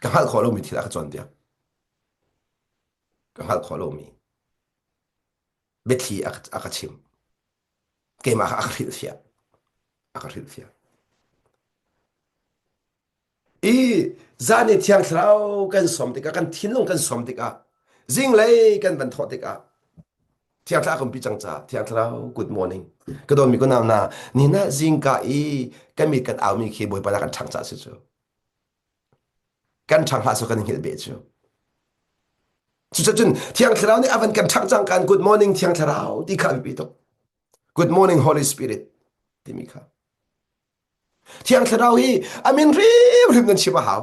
S1: ka hngalh khawh lomi thil a ka cawnpiak. Ka hngalh khawh lomi biathli a ka chimh. Keimah kha a ka hrilhfiah. A ka hrilhfiah. I zan i Thiang Thlarau kan sawm tikah, kan thinlung kan sawm tikah, zinglei kan van thawh tikah, Thiang Thlarau kan pi cang caah, Thiang Thlarau good morning. Ka dawtmi ka nau na, ni na zingka i kan mit kan aumi khi Bawipa na kan ṭhang caah si cu. Kan ṭhang hlah so kan hngilh beh cu. Cucun Thiang Thlarau nih a van kan ṭhang cang kan good morning Thiang Thlarau ti kha a biapi tuk. Good morning Holy Spirit timi kha. Thiang Thlarau hi a min hrimhrim nan chim a hau.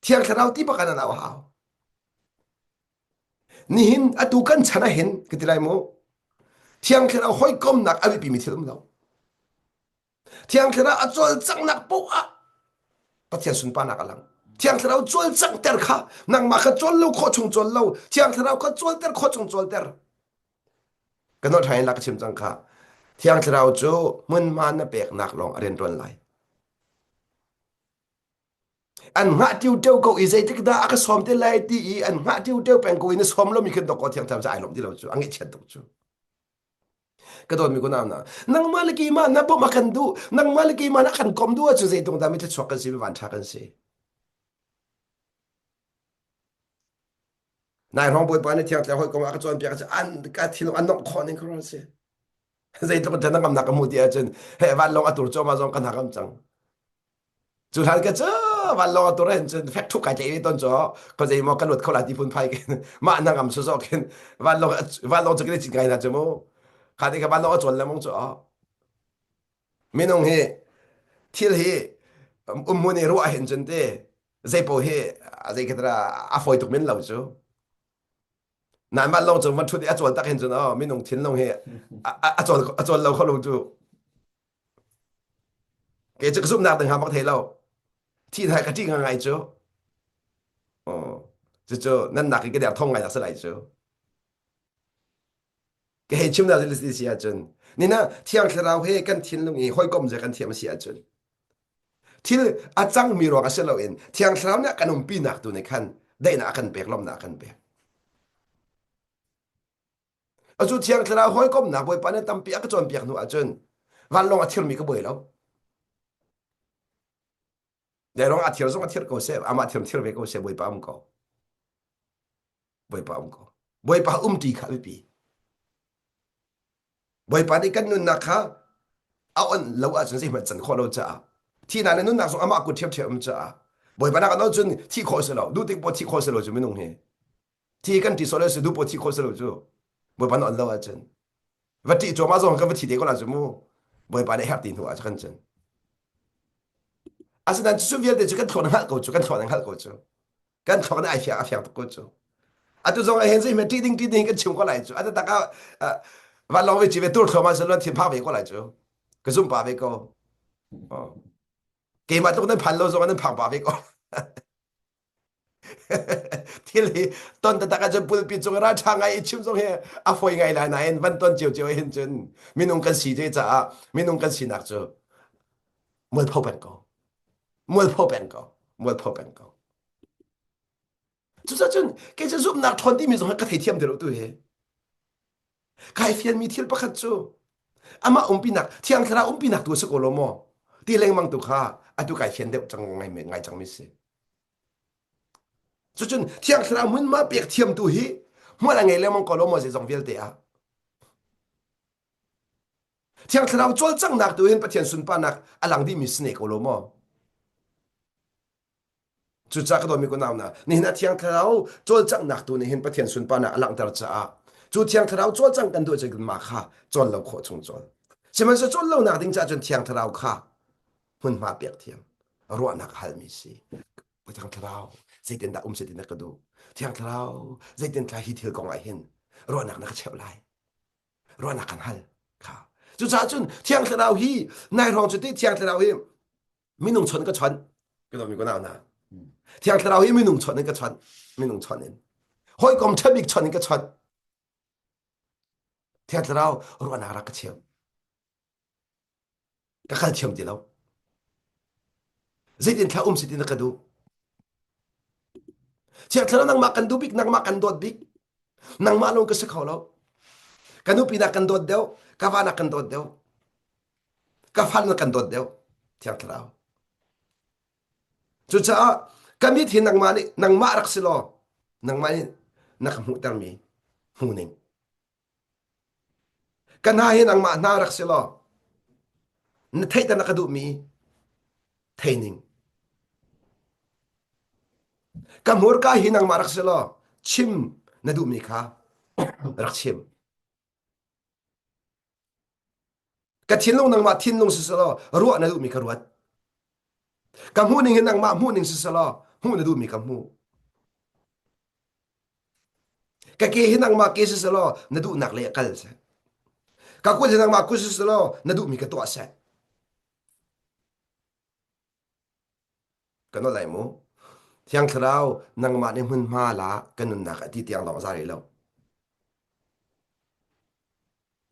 S1: Thiang Thlarau ti bak an au a hau. Nihin atu kan chan ah hin ka ti lai mu. Thiang Thlarau hawikomnak a biapimi thil um lo. Thiang Thlarau a cawlcanghnak poah ah Pathian sunparnak a lang. Thiang Thlarau cawlcanghter kha nangmah kha cawl lo khawh chung cawl lo. Thiang Thlarau kha cawlter khawh chung cawlter. Ka nolh ṭhan in la ka chim cang kha. Thiang Thlarau cu hmunhma na peknak lawng a rianṭuan lai. An hngah ṭiuṭeu ko i zeitik dah a ka sawm te lai ti i an hngah ṭiuṭeu peng ko i na sawm lomi khin dawkaw Thiang Thlarau cu ai lawm ti lo cu, a ngaihchiat tuk cu. Ka dawtmi kunau hna, nangmah le keimah na bawmh a kan duh, nangmah le keimah na kan komh duh ahcun zeitung dah mi thluachuak kan si, mi vanṭha kan si. Nai hrawng Bawipa nih Thiang Thlarau hawikom ah ka cawnpiak cu an ka thinlung an nomh khawh ning ka ruat si. Zeitluk in ngamnak ka hmuh ti ahcun he vanlawng a tur cuahmah zong ka hna kam cang. Cu hlan ka cu vanlawng a tur hin cun fek thuk kai tlei ton cu ko zei maw ka luat kho la ti phun phai khin mah na ngam su zo khin vanlawng vanlawng cu kan i cin ngai na cu mu. Kha ti ka vanlawng a cawn le mong cu minung hi thil hi umhmun i ruah hin cun te zei paoh hi zei ka a fawi tuk men lo cu nan mah lawng cung van ṭhut i a cawl tak hin cun oh minung thinlung hi a cawl a cawl lo kho lo cu ke cu ka zumhnak ding ha bak thei lo thi thai ka ṭih ngai ngai cu oh cucu nan nak in ka der thong ngai nak si lai cu ka hei chim na si ahcun nina thiang thlarau he kan thinlung i hawikom ze kan thiam a si ahcun Thil a cangmi ruang a si loin Thiang Thlarau nih a kan umpinak tu nih khan daihnak a kan pek, lawmhnak a kan pek. Acu Thiang Thlarau hawikomhnak Bawipa nih tampi a ka cawnpiak hnu ahcun vanlawng a thirmi ka buai lo. Dai a thir zong a thir ko seh, amah thir thir ve ko seh, Bawipa um ko. Bawipa um ko. Bawipa umṭi kha a biapi. Bawipa nih kan nunnak kha a onh lo ahcun zeihmanh can khawh lo caah thihnak le nunnak zong amah kut ṭhiamṭhiam um caah Bawipa nak an cun thih khawh si lo duh tik poh thih khawh si lo cu minung hi thi kan ṭi sawh si duh poh thih khawh si lo cu Bawipa na on lo ahcun va ṭih cuahmah zong kan va thi te ko la cu mu Bawipa nih herh ti hnu ah kan cun asinain cu vialte cu kan thluak na hngalh ko cu kan thluak na hngalh ko cu kan thluak nih ai fiang a fiang tuk ko cu atu zong ah hin zei ṭih ding ṭih ding kan chim ko lai cu ata tak ah vanlawng ve ci ve tur thluahmah selaw thin phak ve ko lai cu ka zum pa ve ko keimah tluk nan phan lo zong nan phang pa ve ko thil hi ton taktak ahcun pulpi cung ra ṭha ngai i chim zong hi a fawi ngai lai nain van ton ciocio hin cun minung kan si te caah minung kan sinak cu mualpho peng ko mualpho peng ko mualpho peng ko cucacun kei cu zumhnak ṭhawn timi zong hi ka theithiam ti lo tu hi. Kai fianmi thil pakhat cu amah umpinak Thiang Thlarau umpinak tu a si ko lo maw? Ti lengmang tu kha atu kai fian deuh cang ngai ngai cangmi si. Cucun Thiang Thlarau hmunhma pek thiam tu hi hmual a ngei lengmang ko lo maw zeizong vialte ah. Thiang Thlarau cawlcanghnak tu hin Pathian sunparnak a lang dihmi si ne ko lo maw? Cucaah ka dawtmi kunau hna, nihin ah Thiang Thlarau cawlcanghnak tu nih hin Pathian sunparnak a langhter caah cu Thiang Thlarau cawlcangh kan duh cun mah kha cawl lo khawh chung cawl. Sihmanhsehlaw cawl lonak ding caah cun Thiang Thlarau kha hmunhma pek thiam, ruahnak a halmi si. Thiang Thlarau zeitindah um seh ti na ka duh? Thiang Thlarau zeitin thla hi thil kong ah hin ruahnak na ka cheuh lai? Ruahnak kan hal kha. Cucaah cun Thiang Thlarau hi nai hrawng cu ti Thiang Thlarau hi minung chawnh ka chawnh ka dawmi ko nau na thiang thlarau hi minung chawnh in ka chawnh minung chawnh in hawikom ṭha bik chawnh in ka chawnh thiang thlarau ruahnak rak ka cheu ka kal thiam ti lo zeitin thla um si ti na ka duh thiang thlarau nangmah kan duh bik nangmah kan dawt bik nangmah lawng ka si kho lo ka nupi nak kan dawt deuh ka va nak kan dawt deuh Ka fal na kan dawt deuh, Thiang Thlarau. Cucaah ka mit hi nangmah nih nangmah rak si law nangmah nih na ka hmuhtermi hmuhning. Ka hna hi nangmah hna rak si law na theihter na ka duhmi theining. Ka hmurka hi nangmah rak si law chim na duhmi kha rak chim. Ka thinlung nangmah thinlung si selaw ruah na duhmi ka ruat. Ka hmuh ning hi nangmah hmuh ning si selaw hmuh na duhmi ka hmuh. Ka ke hi nangmah ke si selaw na duhnak lei ah kal seh. Ka kut hi nangmah kut si selaw na duhmi ka tuah seh. Ka nawl lai mu. Thiang Thlarau nangmah nih hmunhma la ka nunnak a ti tiang lawng za rih lo.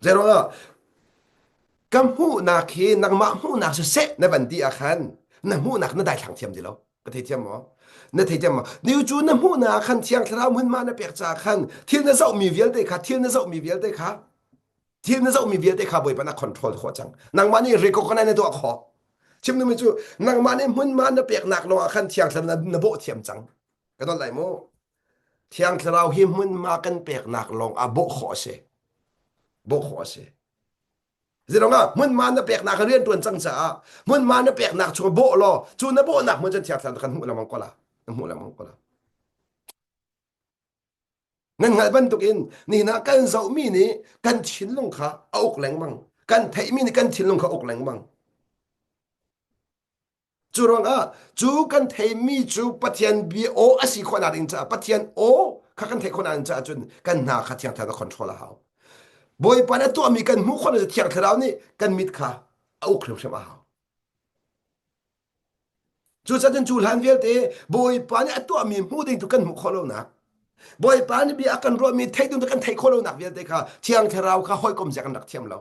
S1: Zeiruangah ka hmuhnak hi nangmah hmuhnak siseh na van ti ah khan na hmuhnak na daithlang thiam ti lo. Ka thei thiam maw? Na thei thiam maw? Niu cu na hmuhnak ah khan Thiang Thlarau hmunhma na pek caah khan thil na zohmi vialte kha thil na zohmi vialte kha thil na zohmi vialte kha Bawipa na control khawh cang. Nangmah nih recognize na tuah khawh. Chim duhmi cu nangmah nih hmunhma na peknak lawng ah khan Thiang Thlarau na, na bawh thiam cang. Ka don lai mu. Thiang Thlarau hi hmunhma kan peknak lawng ah bawh khawh a si. Bawh khawh a si. Zirong ah hmunhma na peknak rian tuan cang caah hmunhma na peknak chung bawh law cu na bawhnak hmun cun Thiang Thlarau kan hmuh lengmang ko la. Na hmuh lengmang ko la. Nan hngalh bantukin nihin ah kan zohmi nih kan thinlung kha a uk lengmang. Kan theihmi nih kan thinlung kha a uk lengmang. Cu ruangah cu kan theihmi cu Pathian bia aw a si khawhnak ding caah Pathian aw kha kan theih khawhnak ding caah cun kan hna kha Thiang Thlarau control a hau. Bawipa nih a tuahmi kan hmuh khawhnak cu Thiang Thlarau nih kan mit kha a uk hrimhrim a hau. Cucaah cun cu hlan vialte Bawipa nih a tuahmi hmuh ding tu kan hmuh khawh lonak Bawipa nih bia a kan ruahmi theih ding tu kan theih khawh lonak vialte kha Thiang Thlarau kha hawikom zia kan rak thiam lo.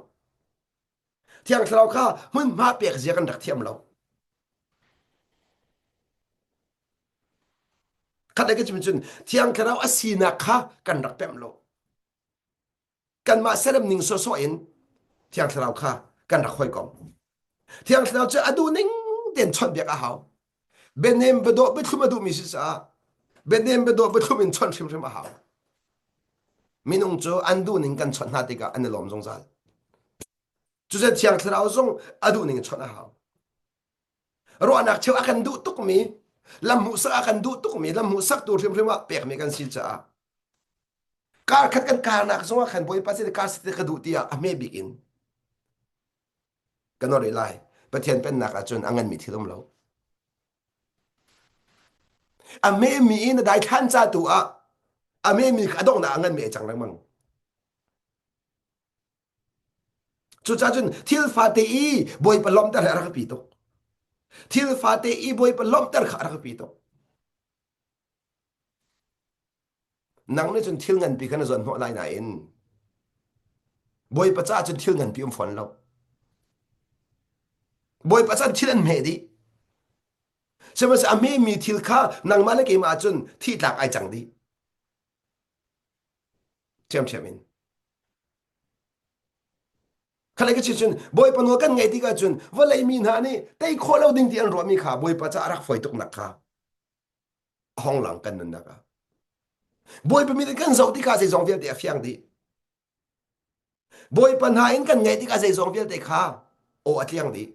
S1: Thiang Thlarau kha hmunhma pek zia kan rak thiam lo. Khat le ka chim cun Thiang Thlarau a sinak kha kan rak pemh lo. Kanmah serem ning sawsawh in Thiang Thlarau kha kan rak hawikom. Thiang Thlarau cu a duh ning tein chawnhbiak a hau. Bianem biadawh biathlum a duhmi si caah bianem biadawh biathlum in chawnh hrimhrim a hau. Minung cu an duh ning kan chawnh hna tikah an i lawm zungzal. Cucu Thiang Thlarau zong a duh ning in chawnh a hau. Ruahnak cheu a kan duh tukmi, lam hmuhsak a kan duh tukmi, lam hmuhsaktu hrimhrim ah pekmi kan si caah kar khat kan karnak zongah khan Bawipa sin kar si ka duh tiah a hme bik in kan or lai. Pathian pennak ahcun a nganmi thil um lo. A hmemi in a daithlan ca tu ah a hmemi kha a donghnak a nganmi ai cang lengmang. Cucaah cun thil fate i Bawipa lawmhter hi a rak pi tuk. Thil fate i Bawipa lawmhter kha a rak pi tuk. Nang nih cun thil nganpi kha na zuan hnawh lai nain Bawipa caah cun thil nganpi um fawn lo. Bawipa caan thil an hmeh dih. Sihmanhsehlaw a hmemi thil kha nangmah le keimah cun thih tlak ai cang dih. Ṭhiamṭhiam in. Khalai ka cun Bawipa nawl kan ngaih tikah cun vawlei mi hna nih tei khawh lo ding ti an ruahmi kha Bawipa caah a rak fawi tuknak kha a hong lang kan nunnak ah. Bawipa mit in kan zoh tikah zeizong vialte a fiang dih. Bawipa hna in kan ngaih tikah zeizong vialte kha aw a tliang dih.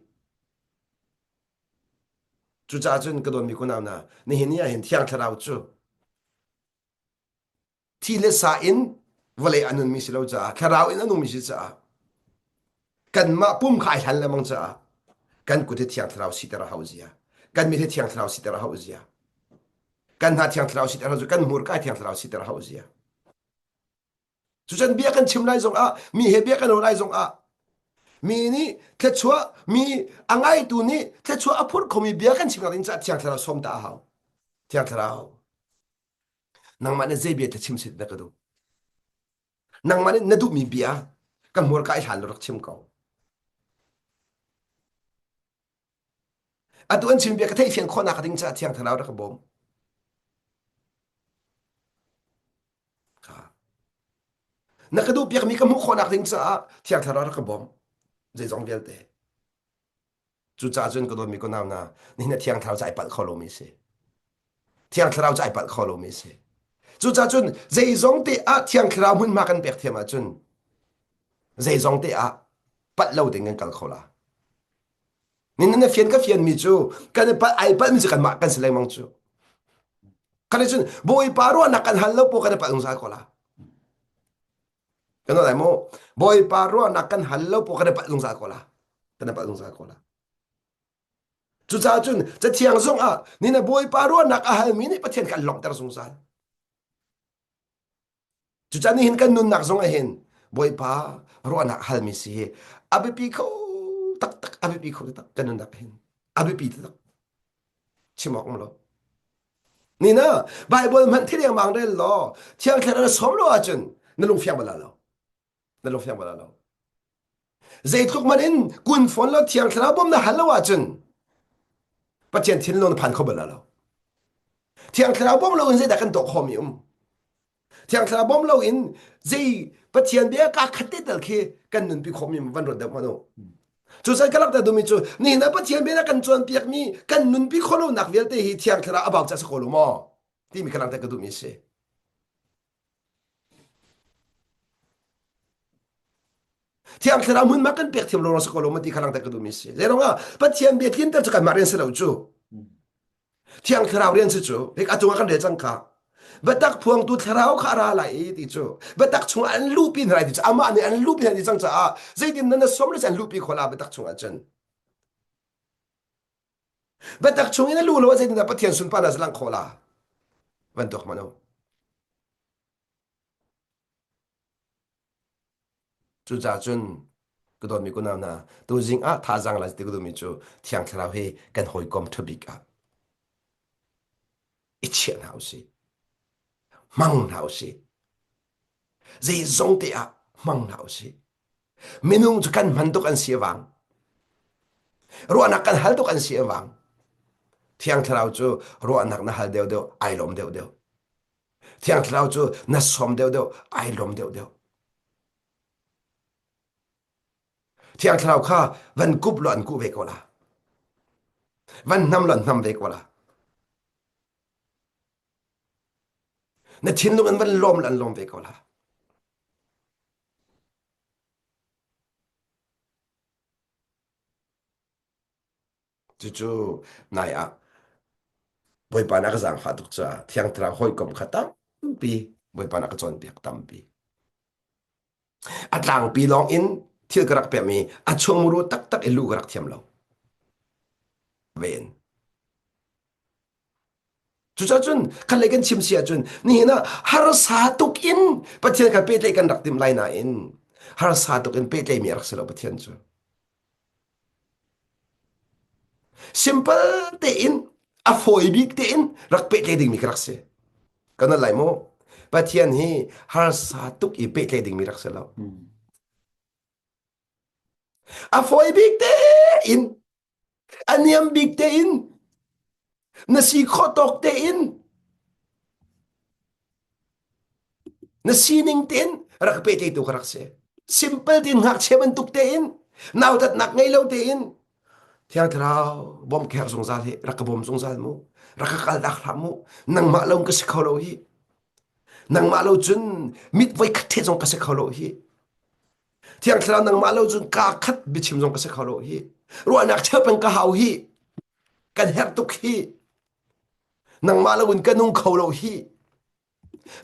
S1: Cucaah cun ka dawtmi kunau hna, nihin ni ah hin Thiang Thlarau cu thi le sa in vawlei a nunmi si lo caah thlarau in a nungmi si caah kanmah pum kha ai hlan lengmang caah kan kut hi thiang thlarau siter a hau zia kan mit hi thiang thlarau siter a hau zia kan hna thiang thlarau siter a hau zia kan hmurka thiang thlarau siter a hau zia cucun bia kan chim lai zong ah mi he bia kan ruah lai zong ah mi nih thluachuah mi a ngaitu nih thluachuah a phurh khomi bia kan chim nak ding caah thiang thlarau sawm ta a hau thiang thlarau Nangmah nih zei bia dah chim sit na ka duh? Nangmah nih na duhmi bia ka hmurka i hlan rak chim ko. Atu an chim bia ka theihfian khawhnak ding caah Thiang Thlarau rak ka bawm. Na ka duh piakmi ka hmuh khawhnak ding caah Thiang Thlarau rak ka bawm. Zeizong vialte. Cucaah cun ka dawtmi ka nau hna, nihin ah Thiang Thlarau cu ai palh kho lomi a si. Thiang Thlarau cu ai palh kho lomi a si. Cucaah cun zeizong te ah Thiang Thlarau hmunhma kan pek thiam ahcun zeizong te ah palh lo ding kan kal kho la. Nin na fian ka fianmi cu kan i palh ai palhmi cu kanmah kan si lengmang cu. Kan cun Bawipa ruahnak kan hal lo po kan i palh zungzal ko la. Kan lai mu. Bawipa ruahnak kan hal lo po kan i palh zungzal ko la. Kan i palh zungzal ko la. Cucaah cun Cathiang zong ah nina Bawipa ruahnak a halmi nih Pathian kan lawmhter zungzal. Cucaah nihin kan nunnak zong ah hin Bawipa ruahnak halmi si hi a biapi kho taktak a biapi kho taktak kan nunnak hin a biapi taktak chim awk um lo. Nina Bible hmanh thil riangmang rel law Thiang Thlarau na sawm lo ahcun na lung fiang bal lo. Na lung fiang bal lo. Zeitluk man in kun fawn lo Thiang Thlarau bawm na hal lo ahcun Pathian thinlung na phan kho bal lo. Thiang Thlarau bawm lo in zeidah kan tuah khawhmi um? Thiang Thlarau bawm lo in zei Pathian bia ka khat te tal khi kan nunpi khawhmi van ruat deuh hmanh u. Cucan ka lakter duhmi cu nihin ah Pathian bia na kan cawnpiakmi kan nunpi khawh lonak vialte hi Thiang Thlarau a bau ca si ko lo maw timi ka langhter ka duhmi a si. Thiang Thlarau hmunhma kan pek thiam lo si ko lo maw ti kha langhter ka duhmi a si. Zeiruang ah Pathian bia tlinter cu kanmah rian si lo cu. Thiang Thlarau rian si cu hik a cungah kan rel cang kha. Biatak phuangtu thlarau kha a ra lai i ti cu biatak chungah an luhpi hna lai ti cu amah nih an luhpi hna ti cang caah zeitin nan na som le an luhpi khawh la biatak chungah cun biatak chung in a luh lo ah zeitin dah Pathian sunparnak lang khawh la van tuak hmanh u Cucaah cun ka dawtmi kunau hna, tuzing ah thazaang la ti ka duhmi cu Thiang Thlarau hi kan hawikom ṭha bik ah i chiah hna usih. Hmang hna usih. Zeizong te ah hmang hna usih. Minung cu kan hman tuk an si awang. Ruahnak kan hal tuk an si awang. Thiang Thlarau cu ruahnak na hal deuhdeuh ai lawm deuhdeuh. Thiang Thlarau cu na sawm deuhdeuh ai lawm deuhdeuh. Thiang Thlarau kha van kup law an kuh ve ko la. Van hnam law an hnam ve ko la. Na thinlung in van lawm law an lawm ve ko la. Cucu nai ah Bawipa nih a ka zaangfah tuk caah Thiang Thlarau hawikom kha tampi Bawipa nih a ka cawnpiak tampi. A tlangpi lawng in thil ka rak pekmi a chungmuru taktak i luh ka rak thiam lo. Ven. Cucaah cun khat lei kan chim si ahcun nihin ah harsa tuk in Pathian kha pehtlaih kan rak timh lai nain harsa tuk in pehtlaihmi a rak si lo Pathian cu. Simple tein a fawi bik tein rak pehtlaih dingmi ka rak si. Kan lai maw? Pathian hi harsa tuk i pehtlaih dingmi rak si lo. A fawi bik tein a niam bik tein na si khawh tawk tein na sining tein rak pehtlaihtu ka rak si. Simple tin ngakchia bantuk tein nautatnak ngei lo tein Thiang Thlarau bawm kher zungzal hi rak ka bawm zungzal mu rak ka kal dak hlah mu nangmah lo ka si kho lo hi nangmah lo cun mit voi khat the zong ka si kho lo hi Thiang Thlarau nangmah lo cun ka khat biachim zong ka si kho lo hi ruahnak cheu peng ka hau hi kan herh tuk hi nangmah lo in ka nung kho lo hi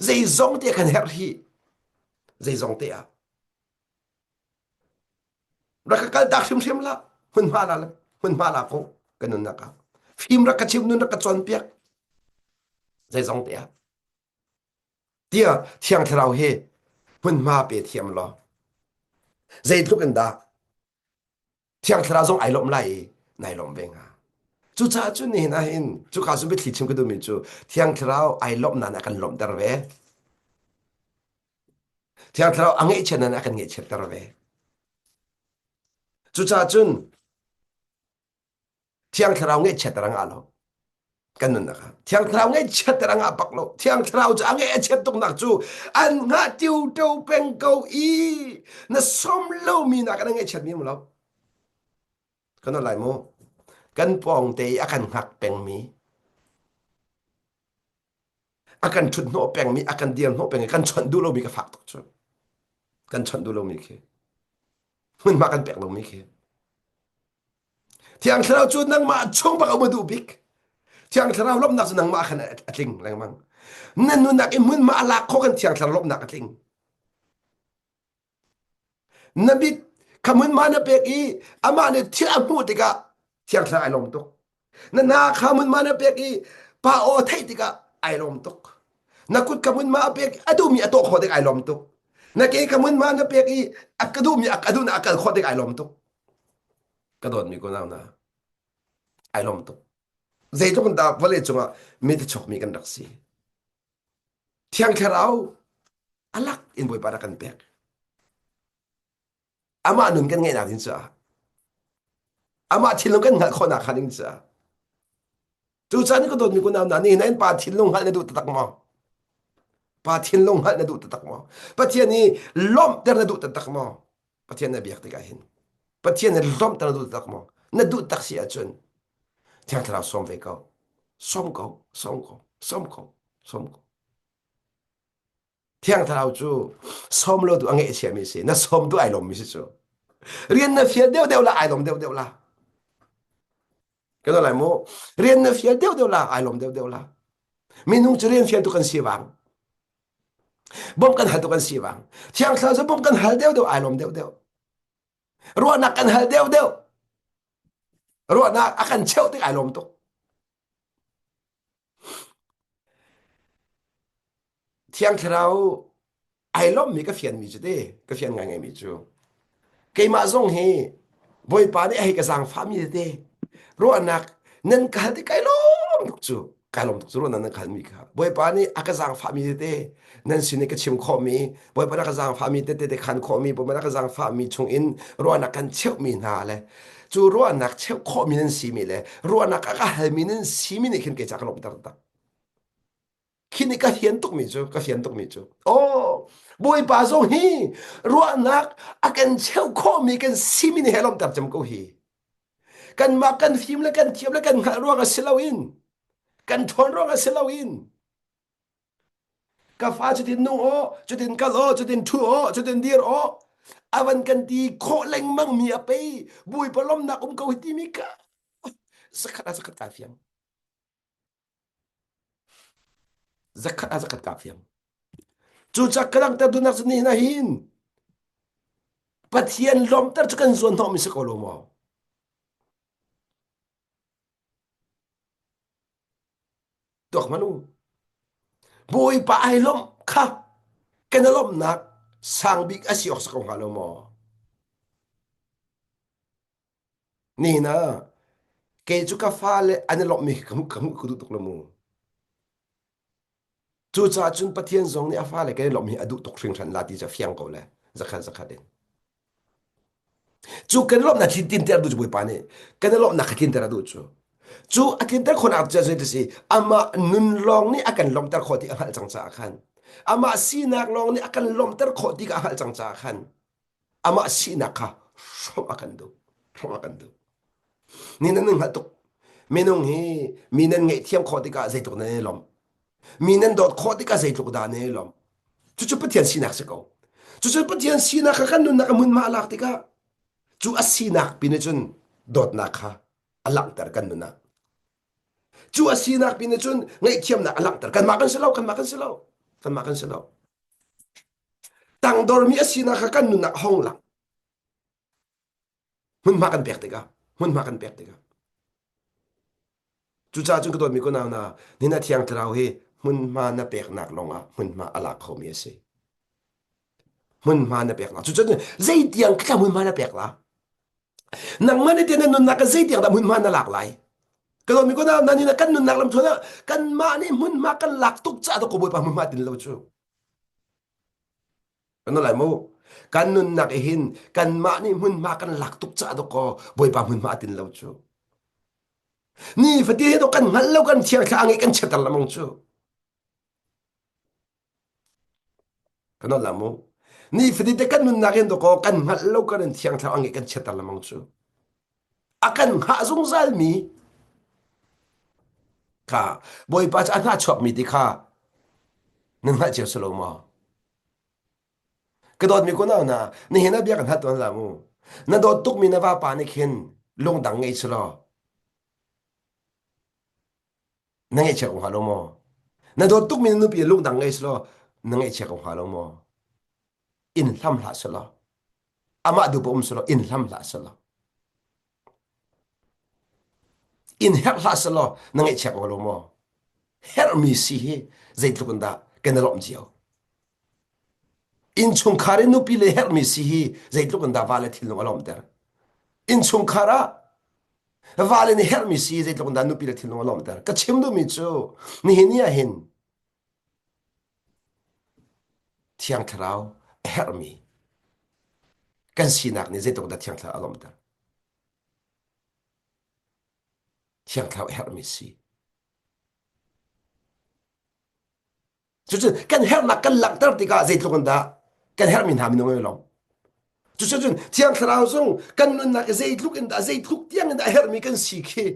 S1: zeizong te kan herh hi zeizong te ah rak ka kal tak hrimhrim la hmunhma la hmunhma la ko kan nunnak ah fim rak ka chim nun rak ka cawnpiak zeizong te ah tiah thiang thlarau he hmunhma pe thiam law zeitluk in dah Thiang Thlarau zong ai lawmh lai i nai lawm ve hnga. Cucaah cun nihin ah hin cuka cu biathli chim ka duhmi cu Thiang Thlarau ai lawmh nan a kan lawmhter ve. Thiang Thlarau a ngeihchiat nan a kan ngeihchiatter ve. Cucaah cun Thiang Thlarau ngeihchiatter a ngah lo. Kan nunnak ah Thiang Thlarau ngeihchiatter a ngah bak lo. Thiang Thlarau cu a ngeih a chiat tuknak cu an ngah tiu to peng ko i na som lomi nak an ngeihchiat mi um lo. Kan lai mu. Kan pawng te i a kan hngak pengmi a kan ṭhut hnawh pengmi a kan dir hnawh pengmi kan chawnh duh lomi ka fak tuk cu. Kan chawnh duh lomi khi. Hmunhma kan pek lomi khi. Thiang Thlarau cu nangmah chung bak um a duh bik. Thiang Thlarau lawmhnak cu nangmah khan a tling lengmang. Na nunnak i hmunhma a lak khawh kan Thiang Thlarau lawmhnak a tling. Na mit kha hmunhma na pek i amah nih thil a hmuh tikah Thiang Thlarau ai lawm tuk. Na hna kha hmunhma na pek i pa aw theih tikah ai lawm tuk. Na kut kha hmunhma a pek a duhmi a tuah khawh tik ai lawm tuk. Na ke kha hmunhma na pek i a ka duhmi a duhnak a kal khawh tik ai lawm tuk. Ka dawtmi kunau hna, ai lawm tuk. Zeitluk in dah vawlei cungah mi chawkmi kan rak si. Thiang Thlarau alak in Bawipa rak kan pek. Amah nun kan ngeihnak ding caah amah thinlung kan hngalh khawhnak kha ding caah Cucaah ka dawtmi kunau hna nih nan pa thinlung hngalh na duh taktak maw? Pa thinlung hngalh na duh taktak maw? Pathian i lawmhter na duh taktak maw? Pathian na biak tikah hin Pathian na lawmhter na duh taktak maw? Na duh tak si ahcun Thiang Thlarau sawm ve ko. Sawm ko, sawm ko, sawm ko, sawm ko. Thiang Thlarau cu sawm lo tu a ngeih chiami si. Na sawm tu ai lawmmi si cu. Rian na fial deuhdeuh la ai lawm deuhdeuh la. Kan lai mu. Rian na fial deuhdeuh la ai lawm deuhdeuh la. Minung cu rian fial tu kan si wang. Bom kan hal tu kan si wang. Thiang Thlarau cu bom kan hal deuhdeuh ai lawm deuhdeuh. Ruahnak kan hal deuhdeuh. Ruahnak a kan cheuh tik ai lawm tuk. Thiang Thlarau ai lawmmi ka fianmi cu te ka fian ngaingaimi cu keimah zong hi Bawipa nih a hei ka zaangfahmi tete ruahnak nan ka hal ti kai lawm tuk cu kai lawm tuk cu ruahnak nan ka halmi kha Bawipa nih a ka zaangfahmi tete nan sin i ka chim khawhmi Bawipa nih a ka zaangfahmi tete te khan khawhmi Bawipa nih a ka zaangfahmi chungin ruahnak kan cheuhmi hna le cu ruahnak cheuh khawhmi nan simi le ruahnak a ka halmi nan simi nih khin kei ca ka lawmhter tak khi nih ka fian tukmi cu ka fian tukmi cu oh bawipa zong hi ruahnak a kan cheuh khawhmi kan simi nih he lawmhter cem ko hi kanmah kan fim le kan thiam le kan hngalh ruang a si loin kan ṭhawn ruang a si loin Ka fa cutin nung aw, cutin kal aw, cutin ṭhu aw, cutin dir aw. A van kan ti khawh lengmang mi a pei. Bawipa lawmnak um ko hi timi ka zakhat ah zakhat kaa fiang. Zakhat ah zakhat kaa fiang. Cucak ka langhter duhnak cu nihin ah hin Pathian lawmter cu kan zuan hnawhmi si ko lo maw? Tuak hmanh u. Bawipa ai lawmh kha kan i lawmhnak sang bik a si awk si ko hnga lo maw? Nihin ah kei cu ka fale an i lawmhmi ka hmuh ka hmuh ka duh tuk lo mu. Cucaah cun Pathian zong nih a fale kan i lawmh hi a duh tuk hringhran la ti cu a fiang ko le zakhat zakhat in. Cu kan lawmhnak hi tlinter duh cu Bawipa nih kan i lawmhnak kha tlinter a duh cu. Cu a tlinter khawhnak cu zei si amah nun lawng nih a kan lawmhter khawh ti a hngalh cang caah khan amah sinak lawng nih a kan lawmhter khawh ti kha a hngalh cang caah khan. Amah sinak kha hrawmh a kan duh. Hrawmh a kan duh. Ni nan hngalh tuk. Minung hi mi nan ngaihthiam khawh tikah zeitluk nan i lawmh. Mi nan dawt khawh tikah zeitluk dah nan i lawmh. Cucu Pathian sinak si ko. Cucu Pathian sinak kha kan nunnak a hmunhma a lak tikah cu a sinak pin cun dawtnak kha a langhter kan nun ah. Cu a sinak pin cun ngaihthiamnak a langhter. Kanmah kan si lo, kanmah kan si lo, kanmah kan si lo. Tangdormi a sinak kha kan nunnak a hong lang. Hmunhma kan pek tikah, hmunhma kan pek tikah. Cucaah cun ka dawtmi kunau hna, nihin a Thiang Thlarau hi hmunhma na peknak lawngah hmunhma a lak khomi a si. Hmunhma na peknak. Cucun zeitiang kha hmunhma na pek la? Nangmah nih na nunnak ah zeitiang dah hmunhma na lak lai? Ka dawtmi kunau hna, nihin kan nunnak lam thluan ah kanmah nih hmunhma kan lak tuk caah dah ka Bawipa hmunhma tin lo cu. Kan lai mu. Kan nunnak i hin kanmah nih hmunhma kan lak tuk caah dawkaw Bawipa hmunhma tin lo cu. Ni fati he kan hngal lo kan thiang thla ngi kan chiater lamong cu. Kan la mu. Ni fati te kan nunnak hin dawkaw kan hngal lo kan in thiang thla ngi kan chiater lamong cu. A kan hngah zungzal mi kha Bawipa cu a hna chuak mi ti kha nan hngalh cio si lo maw? Ka dawtmi kunau hna, nihin ah bia kan hat tuan la mu. Na dawt tukmi na vapa nih khin lungdang ngei si law na ngaihchia ko hnga lo maw? Na dawt tukmi na nupi lungdang ngei si law na ngaihchia ko hnga lo maw? In hlam hlah si law amah duh um si law in hlam hlah si law in herh hlah si law na ngaihchia ko lo maw? Herhmi si hi zeitluk in dah kan i lawmh cio. Innchungkhar in nupi le herhmi si hi zeitluk in dah vale thinlung a lawmhter. Innchungkhar ah vale nih herhmi si hi zeitluk in dah nupi le thinlung a lawmhter. Ka chim duhmi cu nihin ni ah hin Thiang Thlarau a herhmi kan sinak nih zeitluk dah Thiang Thlarau a lawmhter. Thiang Thlarau a herhmi si. Cucu kan herhnak kan langhter tikah zeitluk in dah kan herhmi hna minung an lawm. Cucu Thiang Thlarau zong kan nunnak i zeitluk in dah zeitluk tiang in dah a herhmi kan si khi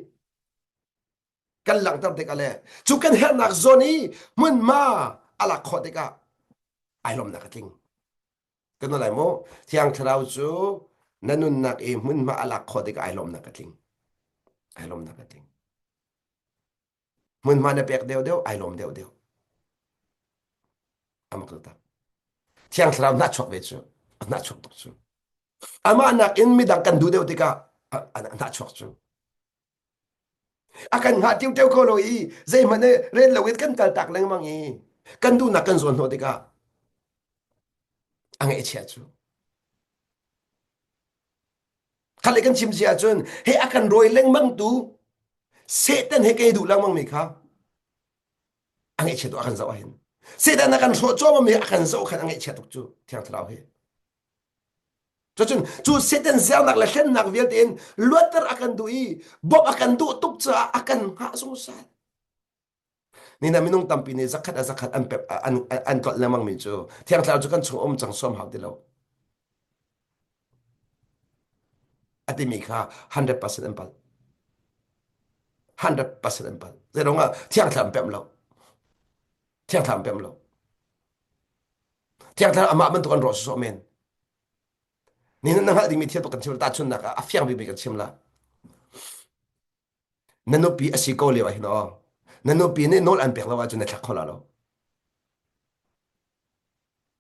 S1: kan langhter tikah le cu kan herhnak zawn i hmunhma a lak khawh tikah ai lawmnak a tling. Kan lai mu Thiang Thlarau cu na nunnak i hmunhma a lak khawh tikah ai lawmnak a tling. Ai lawmnak a tling. Hmunhma na pek deuhdeuh ai lawm deuhdeuh. Amak tak. Thiang Thlarau na chuak ve cu. Na chuak tuk cu. Amah nakin midang kan duh deuh tikah na chuak cu. A kan hngah tiu ko lo i zeihmanh rel lo in kan kal tak lengmang i kan duhnak kan zawn hnawh tikah a ngaihchia cu. Khat le kan chim si ahcun he a kan rawi lengmang tu Satan he kei duh lengmang mi kha a ngaihchia tu a kan zoh ahhin Satan a kan hrawh cuahmah mi a kan zoh khan a ngaihchia tuk cu Thiang Thlarau hi. Cucun cu Satan zernak le hlennak vialte in luatter a kan duh i bawmh a kan duh tuk caah a kan hngah zungzal. Nina minung tampi nih zakhat a zakhat an pep an an tlolh lengmang mi cu Thiang Thlarau cu kan chung um cang suam hau ti lo. A timi kha 100% an palh. 100% an palh. Zeiruang ah Thiang Thlarau an pemh lo. Thiang Thlarau an pemh lo. Thiang Thlarau amah bantuk an rawh sawsawh men. Ni na hngalh dingmi thil kan chim tahchunnak ah a fiang bikmi kan chim la. Na nupi a si ko lio ah hin aw. Na nupi nih nawl an pek lo ahcun na thlak kho la lo.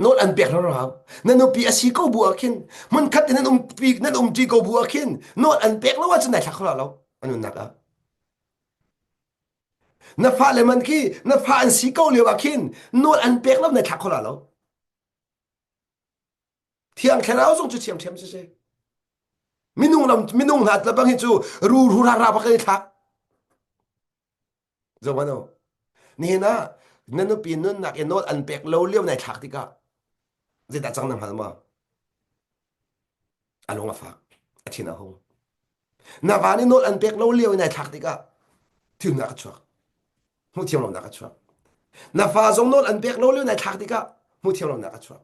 S1: Nawl an pek lo rau. Na nupi a si ko bu ah khin hmunkhat in nan umpi nan umṭi ko bu ah khin nawl an pek lo ahcun na thlak kho la lo. A nunnak ah. Na fale man khi na fa an si ko lio ah khin nawl an pek lo na thlak kho la lo. Thiang Thlarau zong cu thiamthiam si si. Minung lam minung hna tla bang hi cu ru ru ra ra bak i thlak. Zo Nihin ah na nupi nunnak i nawl an pek lo lio nai thlak tikah zeidah cang na hngal maw? A lung a fak, a thin a hung. Na va nih nawl an pek lo lio i nai thlak tikah thilnak a chuak. Hmuh thiam lonak a chuak. Na fa zong nawl an pek lo lio nai thlak tikah hmuh thiam lonak a chuak.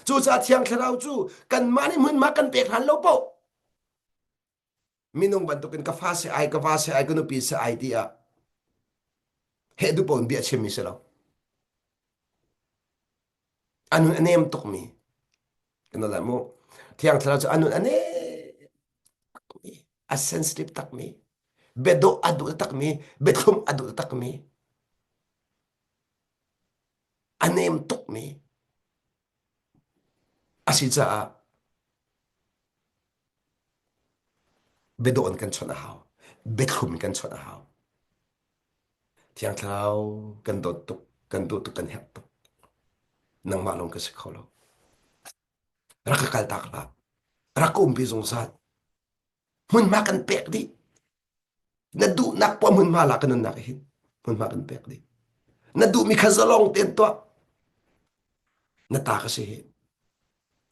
S1: Cucaah Thiang Thlarau cu kanmah nih hmunhma kan pek hlan lo paoh minung bantukin ka fa si ai, ka va si ai, ka nupi si ai ti ah heh duh paoh in bia chimmi si lo. A nun a nem tukmi kan lai mu. Thiang Thlarau cu a nun a nem takmi, a sensitive takmi, biadawh a duh takmi, biathlum a duh takmi, a nem tukmi a si caah biadawh in kan chawnh a hau, biathlum in kan chawnh a hau. Thiang Thlarau kan dawt tuk, kan duh tuk, kan herh tuk. Nangmah lawng ka si kho lo. Rak ka kaltak hlah. Rak ka umpi zungzal. Hmunhma kan pek dih. Na duhnak poah hmunhma la ka nunnak hin hmunhma kan pek dih. Na duhmi kha zalong tein tuah. Na ta ka si hi.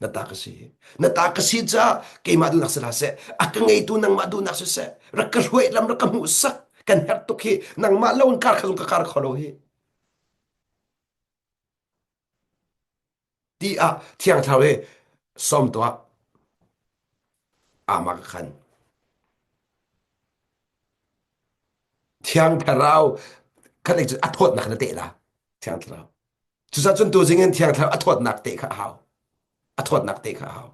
S1: Na ta ka si hi. Na ta ka si caah keimah duhnak si hlah seh. A ka ngeitu nangmah duhnak siseh. Rak ka hruai lam rak ka hmuhsak. Kan herh tuk hi. Nangmah lo in kar kha zong ka kar kho lo hi. Ti ah Thiang Thlarau hi sawm tuah. Ama ka khan. Thiang Thlarau khan cu a thawtnak na teh la. Thiang Thlarau. Cucaah cun tuzing in Thiang Thlarau a thawtnak te kha a hau. A thawtnak te kha a hau.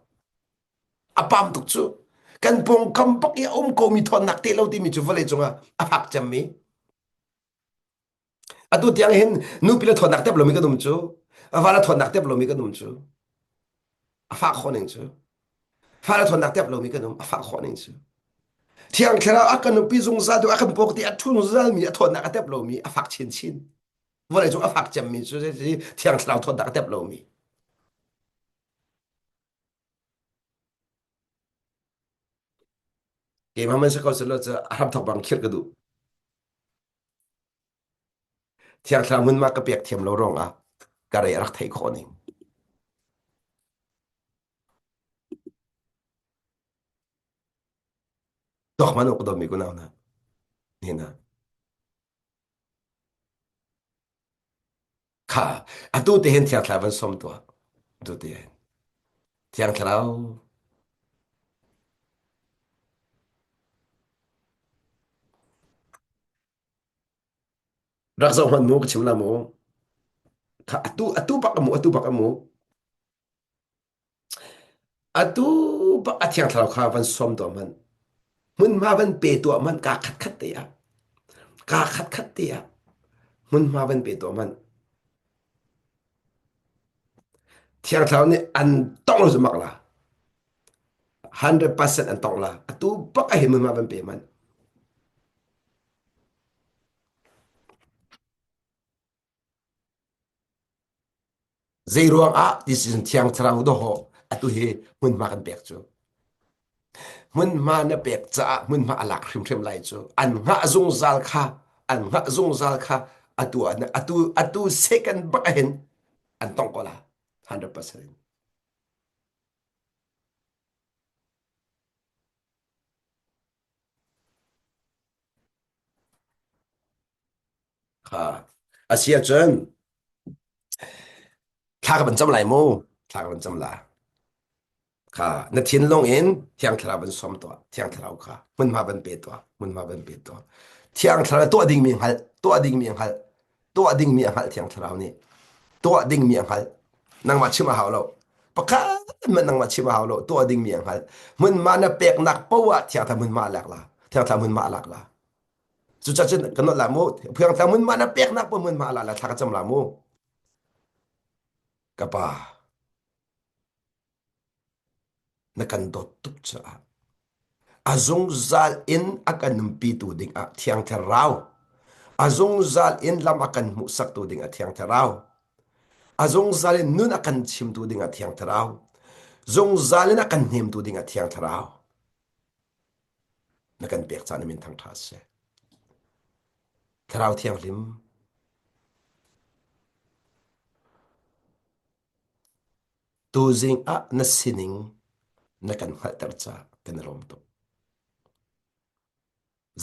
S1: A pam tuk cu. Kan pawngkam bak i a um komi thawtnak te lo timi cu vawlei cungah a fak cemmi. Atu tiang hin nupi le thawtnak tep lomi kan um cu. Va le thawtnak tep lomi kan um cu. A fah khawh ning cu. Fa le thawtnak tep lomi kan um. A fah khawh ning cu. Thiang Thlarau a kan nupi zungzal tu a kan pawk ti a ṭhu zungzal mi a thawtnak a tep lomi a fak chinchin. Vawlei cung a fak cemmi cu Thiang Thlarau thawtnak a tep lomi. Keimah man si ko selaw cu a hramthawk bang khirh ka duh. Thiang Thlarau hmunhma ka pek thiam lo ruangah ka re a rak theih khawh ning. Tuak man uk domi kunau na. Ni na. Kha atu te hin Thiang Thlarau van som tuah. Atu te hin. Thiang Thlarau rak zoh hmanh mu ka chim la mu. Kha atu atu bak amu atu bak amu. Atu bak a Thiang Thlarau kha van som tuah hmanh. Hmunhma van pe tuah hmanh kaa khatkhat te ah. Kaa khatkhat te ah hmunhma van pe tuah hmanh. Thiang Thlarau nih an tong lo mak la. 100% an tong la. Atu bak a hi hmunhma van pe hmanh. Zeiruang ah ti sin Thiang Thlarau dawhawh atu hi hmunhma kan pek cu. Hmunhma na pek caah hmunhma a lak hrimhrim lai cu. An hngah zungzal kha, an hngah zungzal kha atu atu atu second bak hin an tong ko la 100%. Kha a si ahcun thla ka van cam lai mu thla ka van cam la kha na thinlung in thiang thlarau van som tuah thiang thlarau kha hmunhma van pe tuah hmunhma van pe tuah thiang thlarau tuah dingmi hngalh tuah dingmi hngalh tuah dingmi a hngalh thiang thlarau nih tuah dingmi a hngalh nangmah chim a hau lo pakhat hmanh nangmah chim a hau lo tuah dingmi a hngalh hmunhma na peknak poah thiang thlarau hmunhma a lak la thiang thlarau hmunhma a lak la Cucaah cun kan nolh la mu. Phiang tlang mun ma na peknak pun mun ma la la thla ka cam la mu. Ka pa na kan dawt tuk caah a zungzal in a kan umpitu ding ah Thiang Thlarau a zungzal in lam a kan hmuhsaktu ding ah Thiang Thlarau a zungzal in nun a kan chimtu ding ah Thiang Thlarau zungzal in a kan hnemtu ding ah Thiang Thlarau na kan pek caan min thangṭha seh. Thlarau Thianghlim tuzing ah na sining na kan hngalhter caah kan i lawm tuk.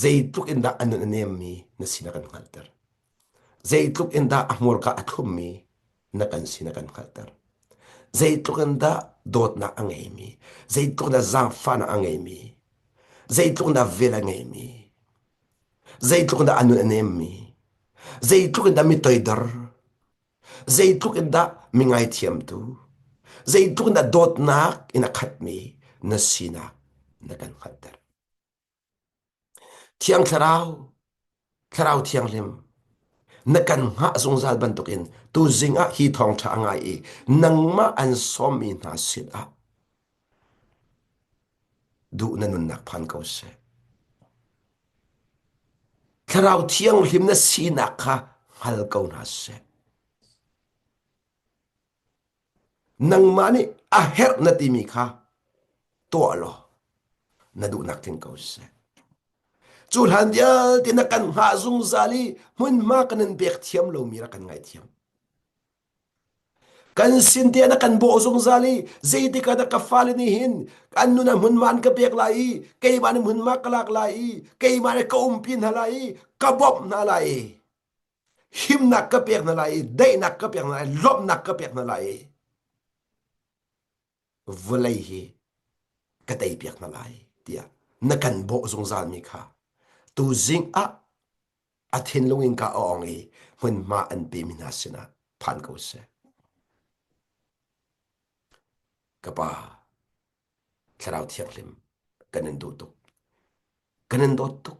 S1: Zeitluk in dah a nun a nemmi na sin a kan hngalhter. Zeitluk in dah a hmurka a thlummi na kan sin a kan hngalhter. Zeitluk in dah dawtnak a ngeimi, zeitluk in dah zaangfahnak a ngeimi, zeitluk in dah vel a ngeimi, zeitluk in dah a nun a nemmi, zeitluk in dah mi toidor, zeitluk in dah mi ngaithiamtu, zeitluk in dah dawtnak in a khatmi na sinak na kan hngalhter. Thiang Thlarau, Thlarau Thianghlim, na kan hngah zungzal bantukin tuzing ah hi thawngṭha a ngai i nangmah an sawmmi hna sinah duh na nunnak phan ko seh. Thlarau Thianghlim na sinak kha hngal ko hna seh. Nangmah nih a herh na timi kha tuah law na duhnak tling ko seh. Cu hlan vialte na kan hngah zungzal i hmunhma kan in pek thiam lomi rak kan ngaithiam. Kan sin te na kan bawh zungzal i zeitik ah dah ka fale nih hin an nun ah hmunhma an ka pek lai i keimah nih hmunhma ka lak lai i keimah nih ka umpi hna lai i ka bawmh hna lai i himnak ka pek hna lai i daihnak ka pek hna lai lawmhnak ka pek hna lai i vawlei hi ka tei piak hna lai tiah na kan bawh zungzalmi kha tuzing ah a thinlung in ka awng i hmunhma an pemi hna sinah phan ko seh. Ka pa, Thlarau Thianghlim, kan in duh tuk. Kan in dawt tuk.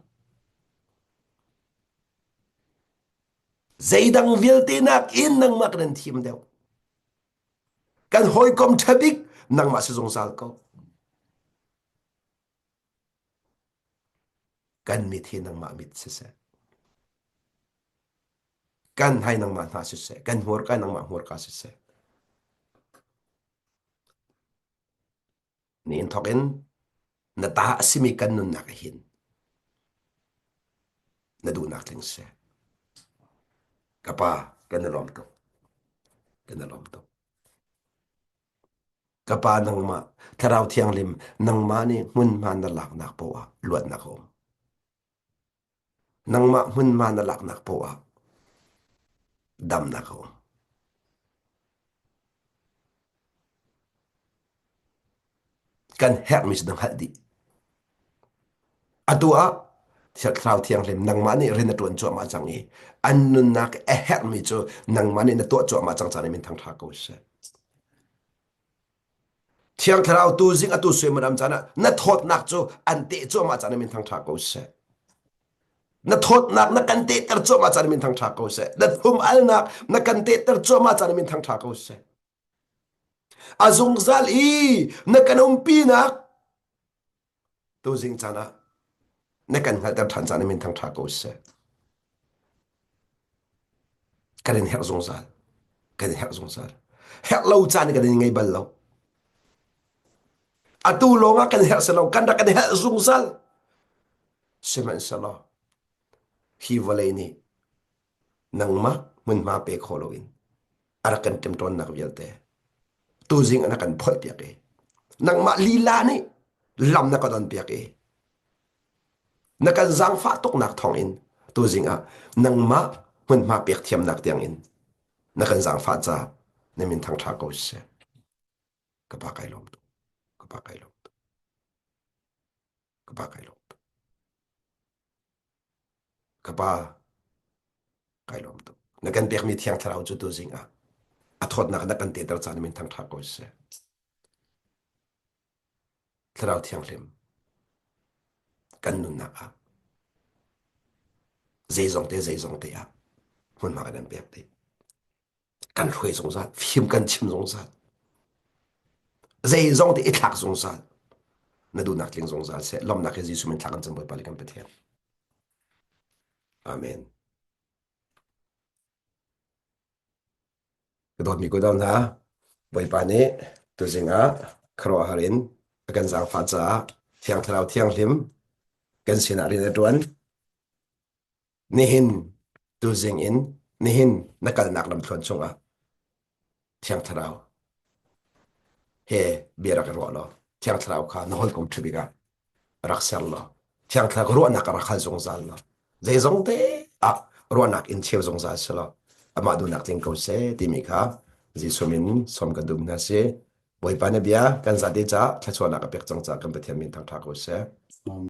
S1: Zeidang vialte nakin nangmah kan in thim deuh. Kan hawikom ṭha bik nangmah si zungzal ko. Kan mit hi nangmah mit siseh. Kan hai nangmah hna siseh. Kan hmurka nangmah hmurka siseh. Nihin thawk in na ta a simi kan nunnak ah hin na duhnak tling seh. Ka pa, kan i lawm tuk. Kan i lawm tuk. Ka pa nangmah, Thlarau Thianghlim, nangmah nih hmunhma na laknak poah ah luatnak a um. Nangmah hmunhma na laknak poah ah damnak a um. Kan herhmi cu na hngalh dih. Atu ah Thlarau Thianghlim nangmah nih rian na ṭuan cuahmah cang i an nunnak a herhmi cu nangmah nih na tuah cuahmah cang caan in min thangṭha ko seh. Thiang Thlarau tu zing atu suimilam caan ah na thawtnak cu an teh cuahmah caan in min thangṭha ko seh. Na thawtnak na kan tehter cuahmah caan in min thangṭha ko seh. Na thum-alnak na kan tehter cuahmah caan in min thangṭha ko seh. A zungzal i na kan umpinak tuzing caan ah na kan hngalhter ṭhan caan in min thangṭha ko seh. Kan in herh zungzal. Kan in herh zungzal. Herh lo caan kan in ngei bal lo. Atu lawng ah kan herh si lo, kan rak kan herh zungzal. Sihmanhsehlaw hi vawlei nih nangmah hmunhma pe kho loin a rak kan ṭemṭawnnak vialte tuzing an kan pholhpiak i nangmah lila nih lam na ka donpiak i na kan zaangfah tuknak thawngin tuzing ah nangmah hmunhma pek thiamnak tiangin na kan zaangfah ca na min thangṭha ko seh ka pa kai lawm tuk ka pa kai lawm tuk ka pa kai lawm tuk Ka pa, kai lawm tuk. Na kan pekmi Thiang Thlarau cu tuzing ah a thawtnak na kan teter caan min thangṭha ko seh. Thlarau Thianghlim, kan nunnak ah zeizong te zeizong te ah hmunhma kan pek dih. Kan hruai zungzal, fim kan chim zungzal. Zeizong te i thlak zungzal. Na duhnak tling zungzal seh. Lawmhnak he Jesuh min thlak kan cam Bawipa le kan Pathian. Amen. Ka dawtmi kudam hna, Bawipa nih tuzing ah khuaruahhar in a kan zaangfah caah Thiang Thlarau Thianghlim kan sinah rian a ṭuan. Nihin tuzing in nihin na kalnak lamthluan chungah Thiang Thlarau he bia rak i ruah law Thiang Thlarau kha na hawikom ṭha bik ah rak ser law Thiang Thlarau ruahnak rak hal zungzal law zeizong te ah ruahnak in cheu zungzal si law amah duhnak tling ko seh timi kha. Jesuh min sawm kan duh hna si. Bawipa na bia kan zate ca thluachuahnak a pek cang ca kan Pathian min thangṭha ko seh.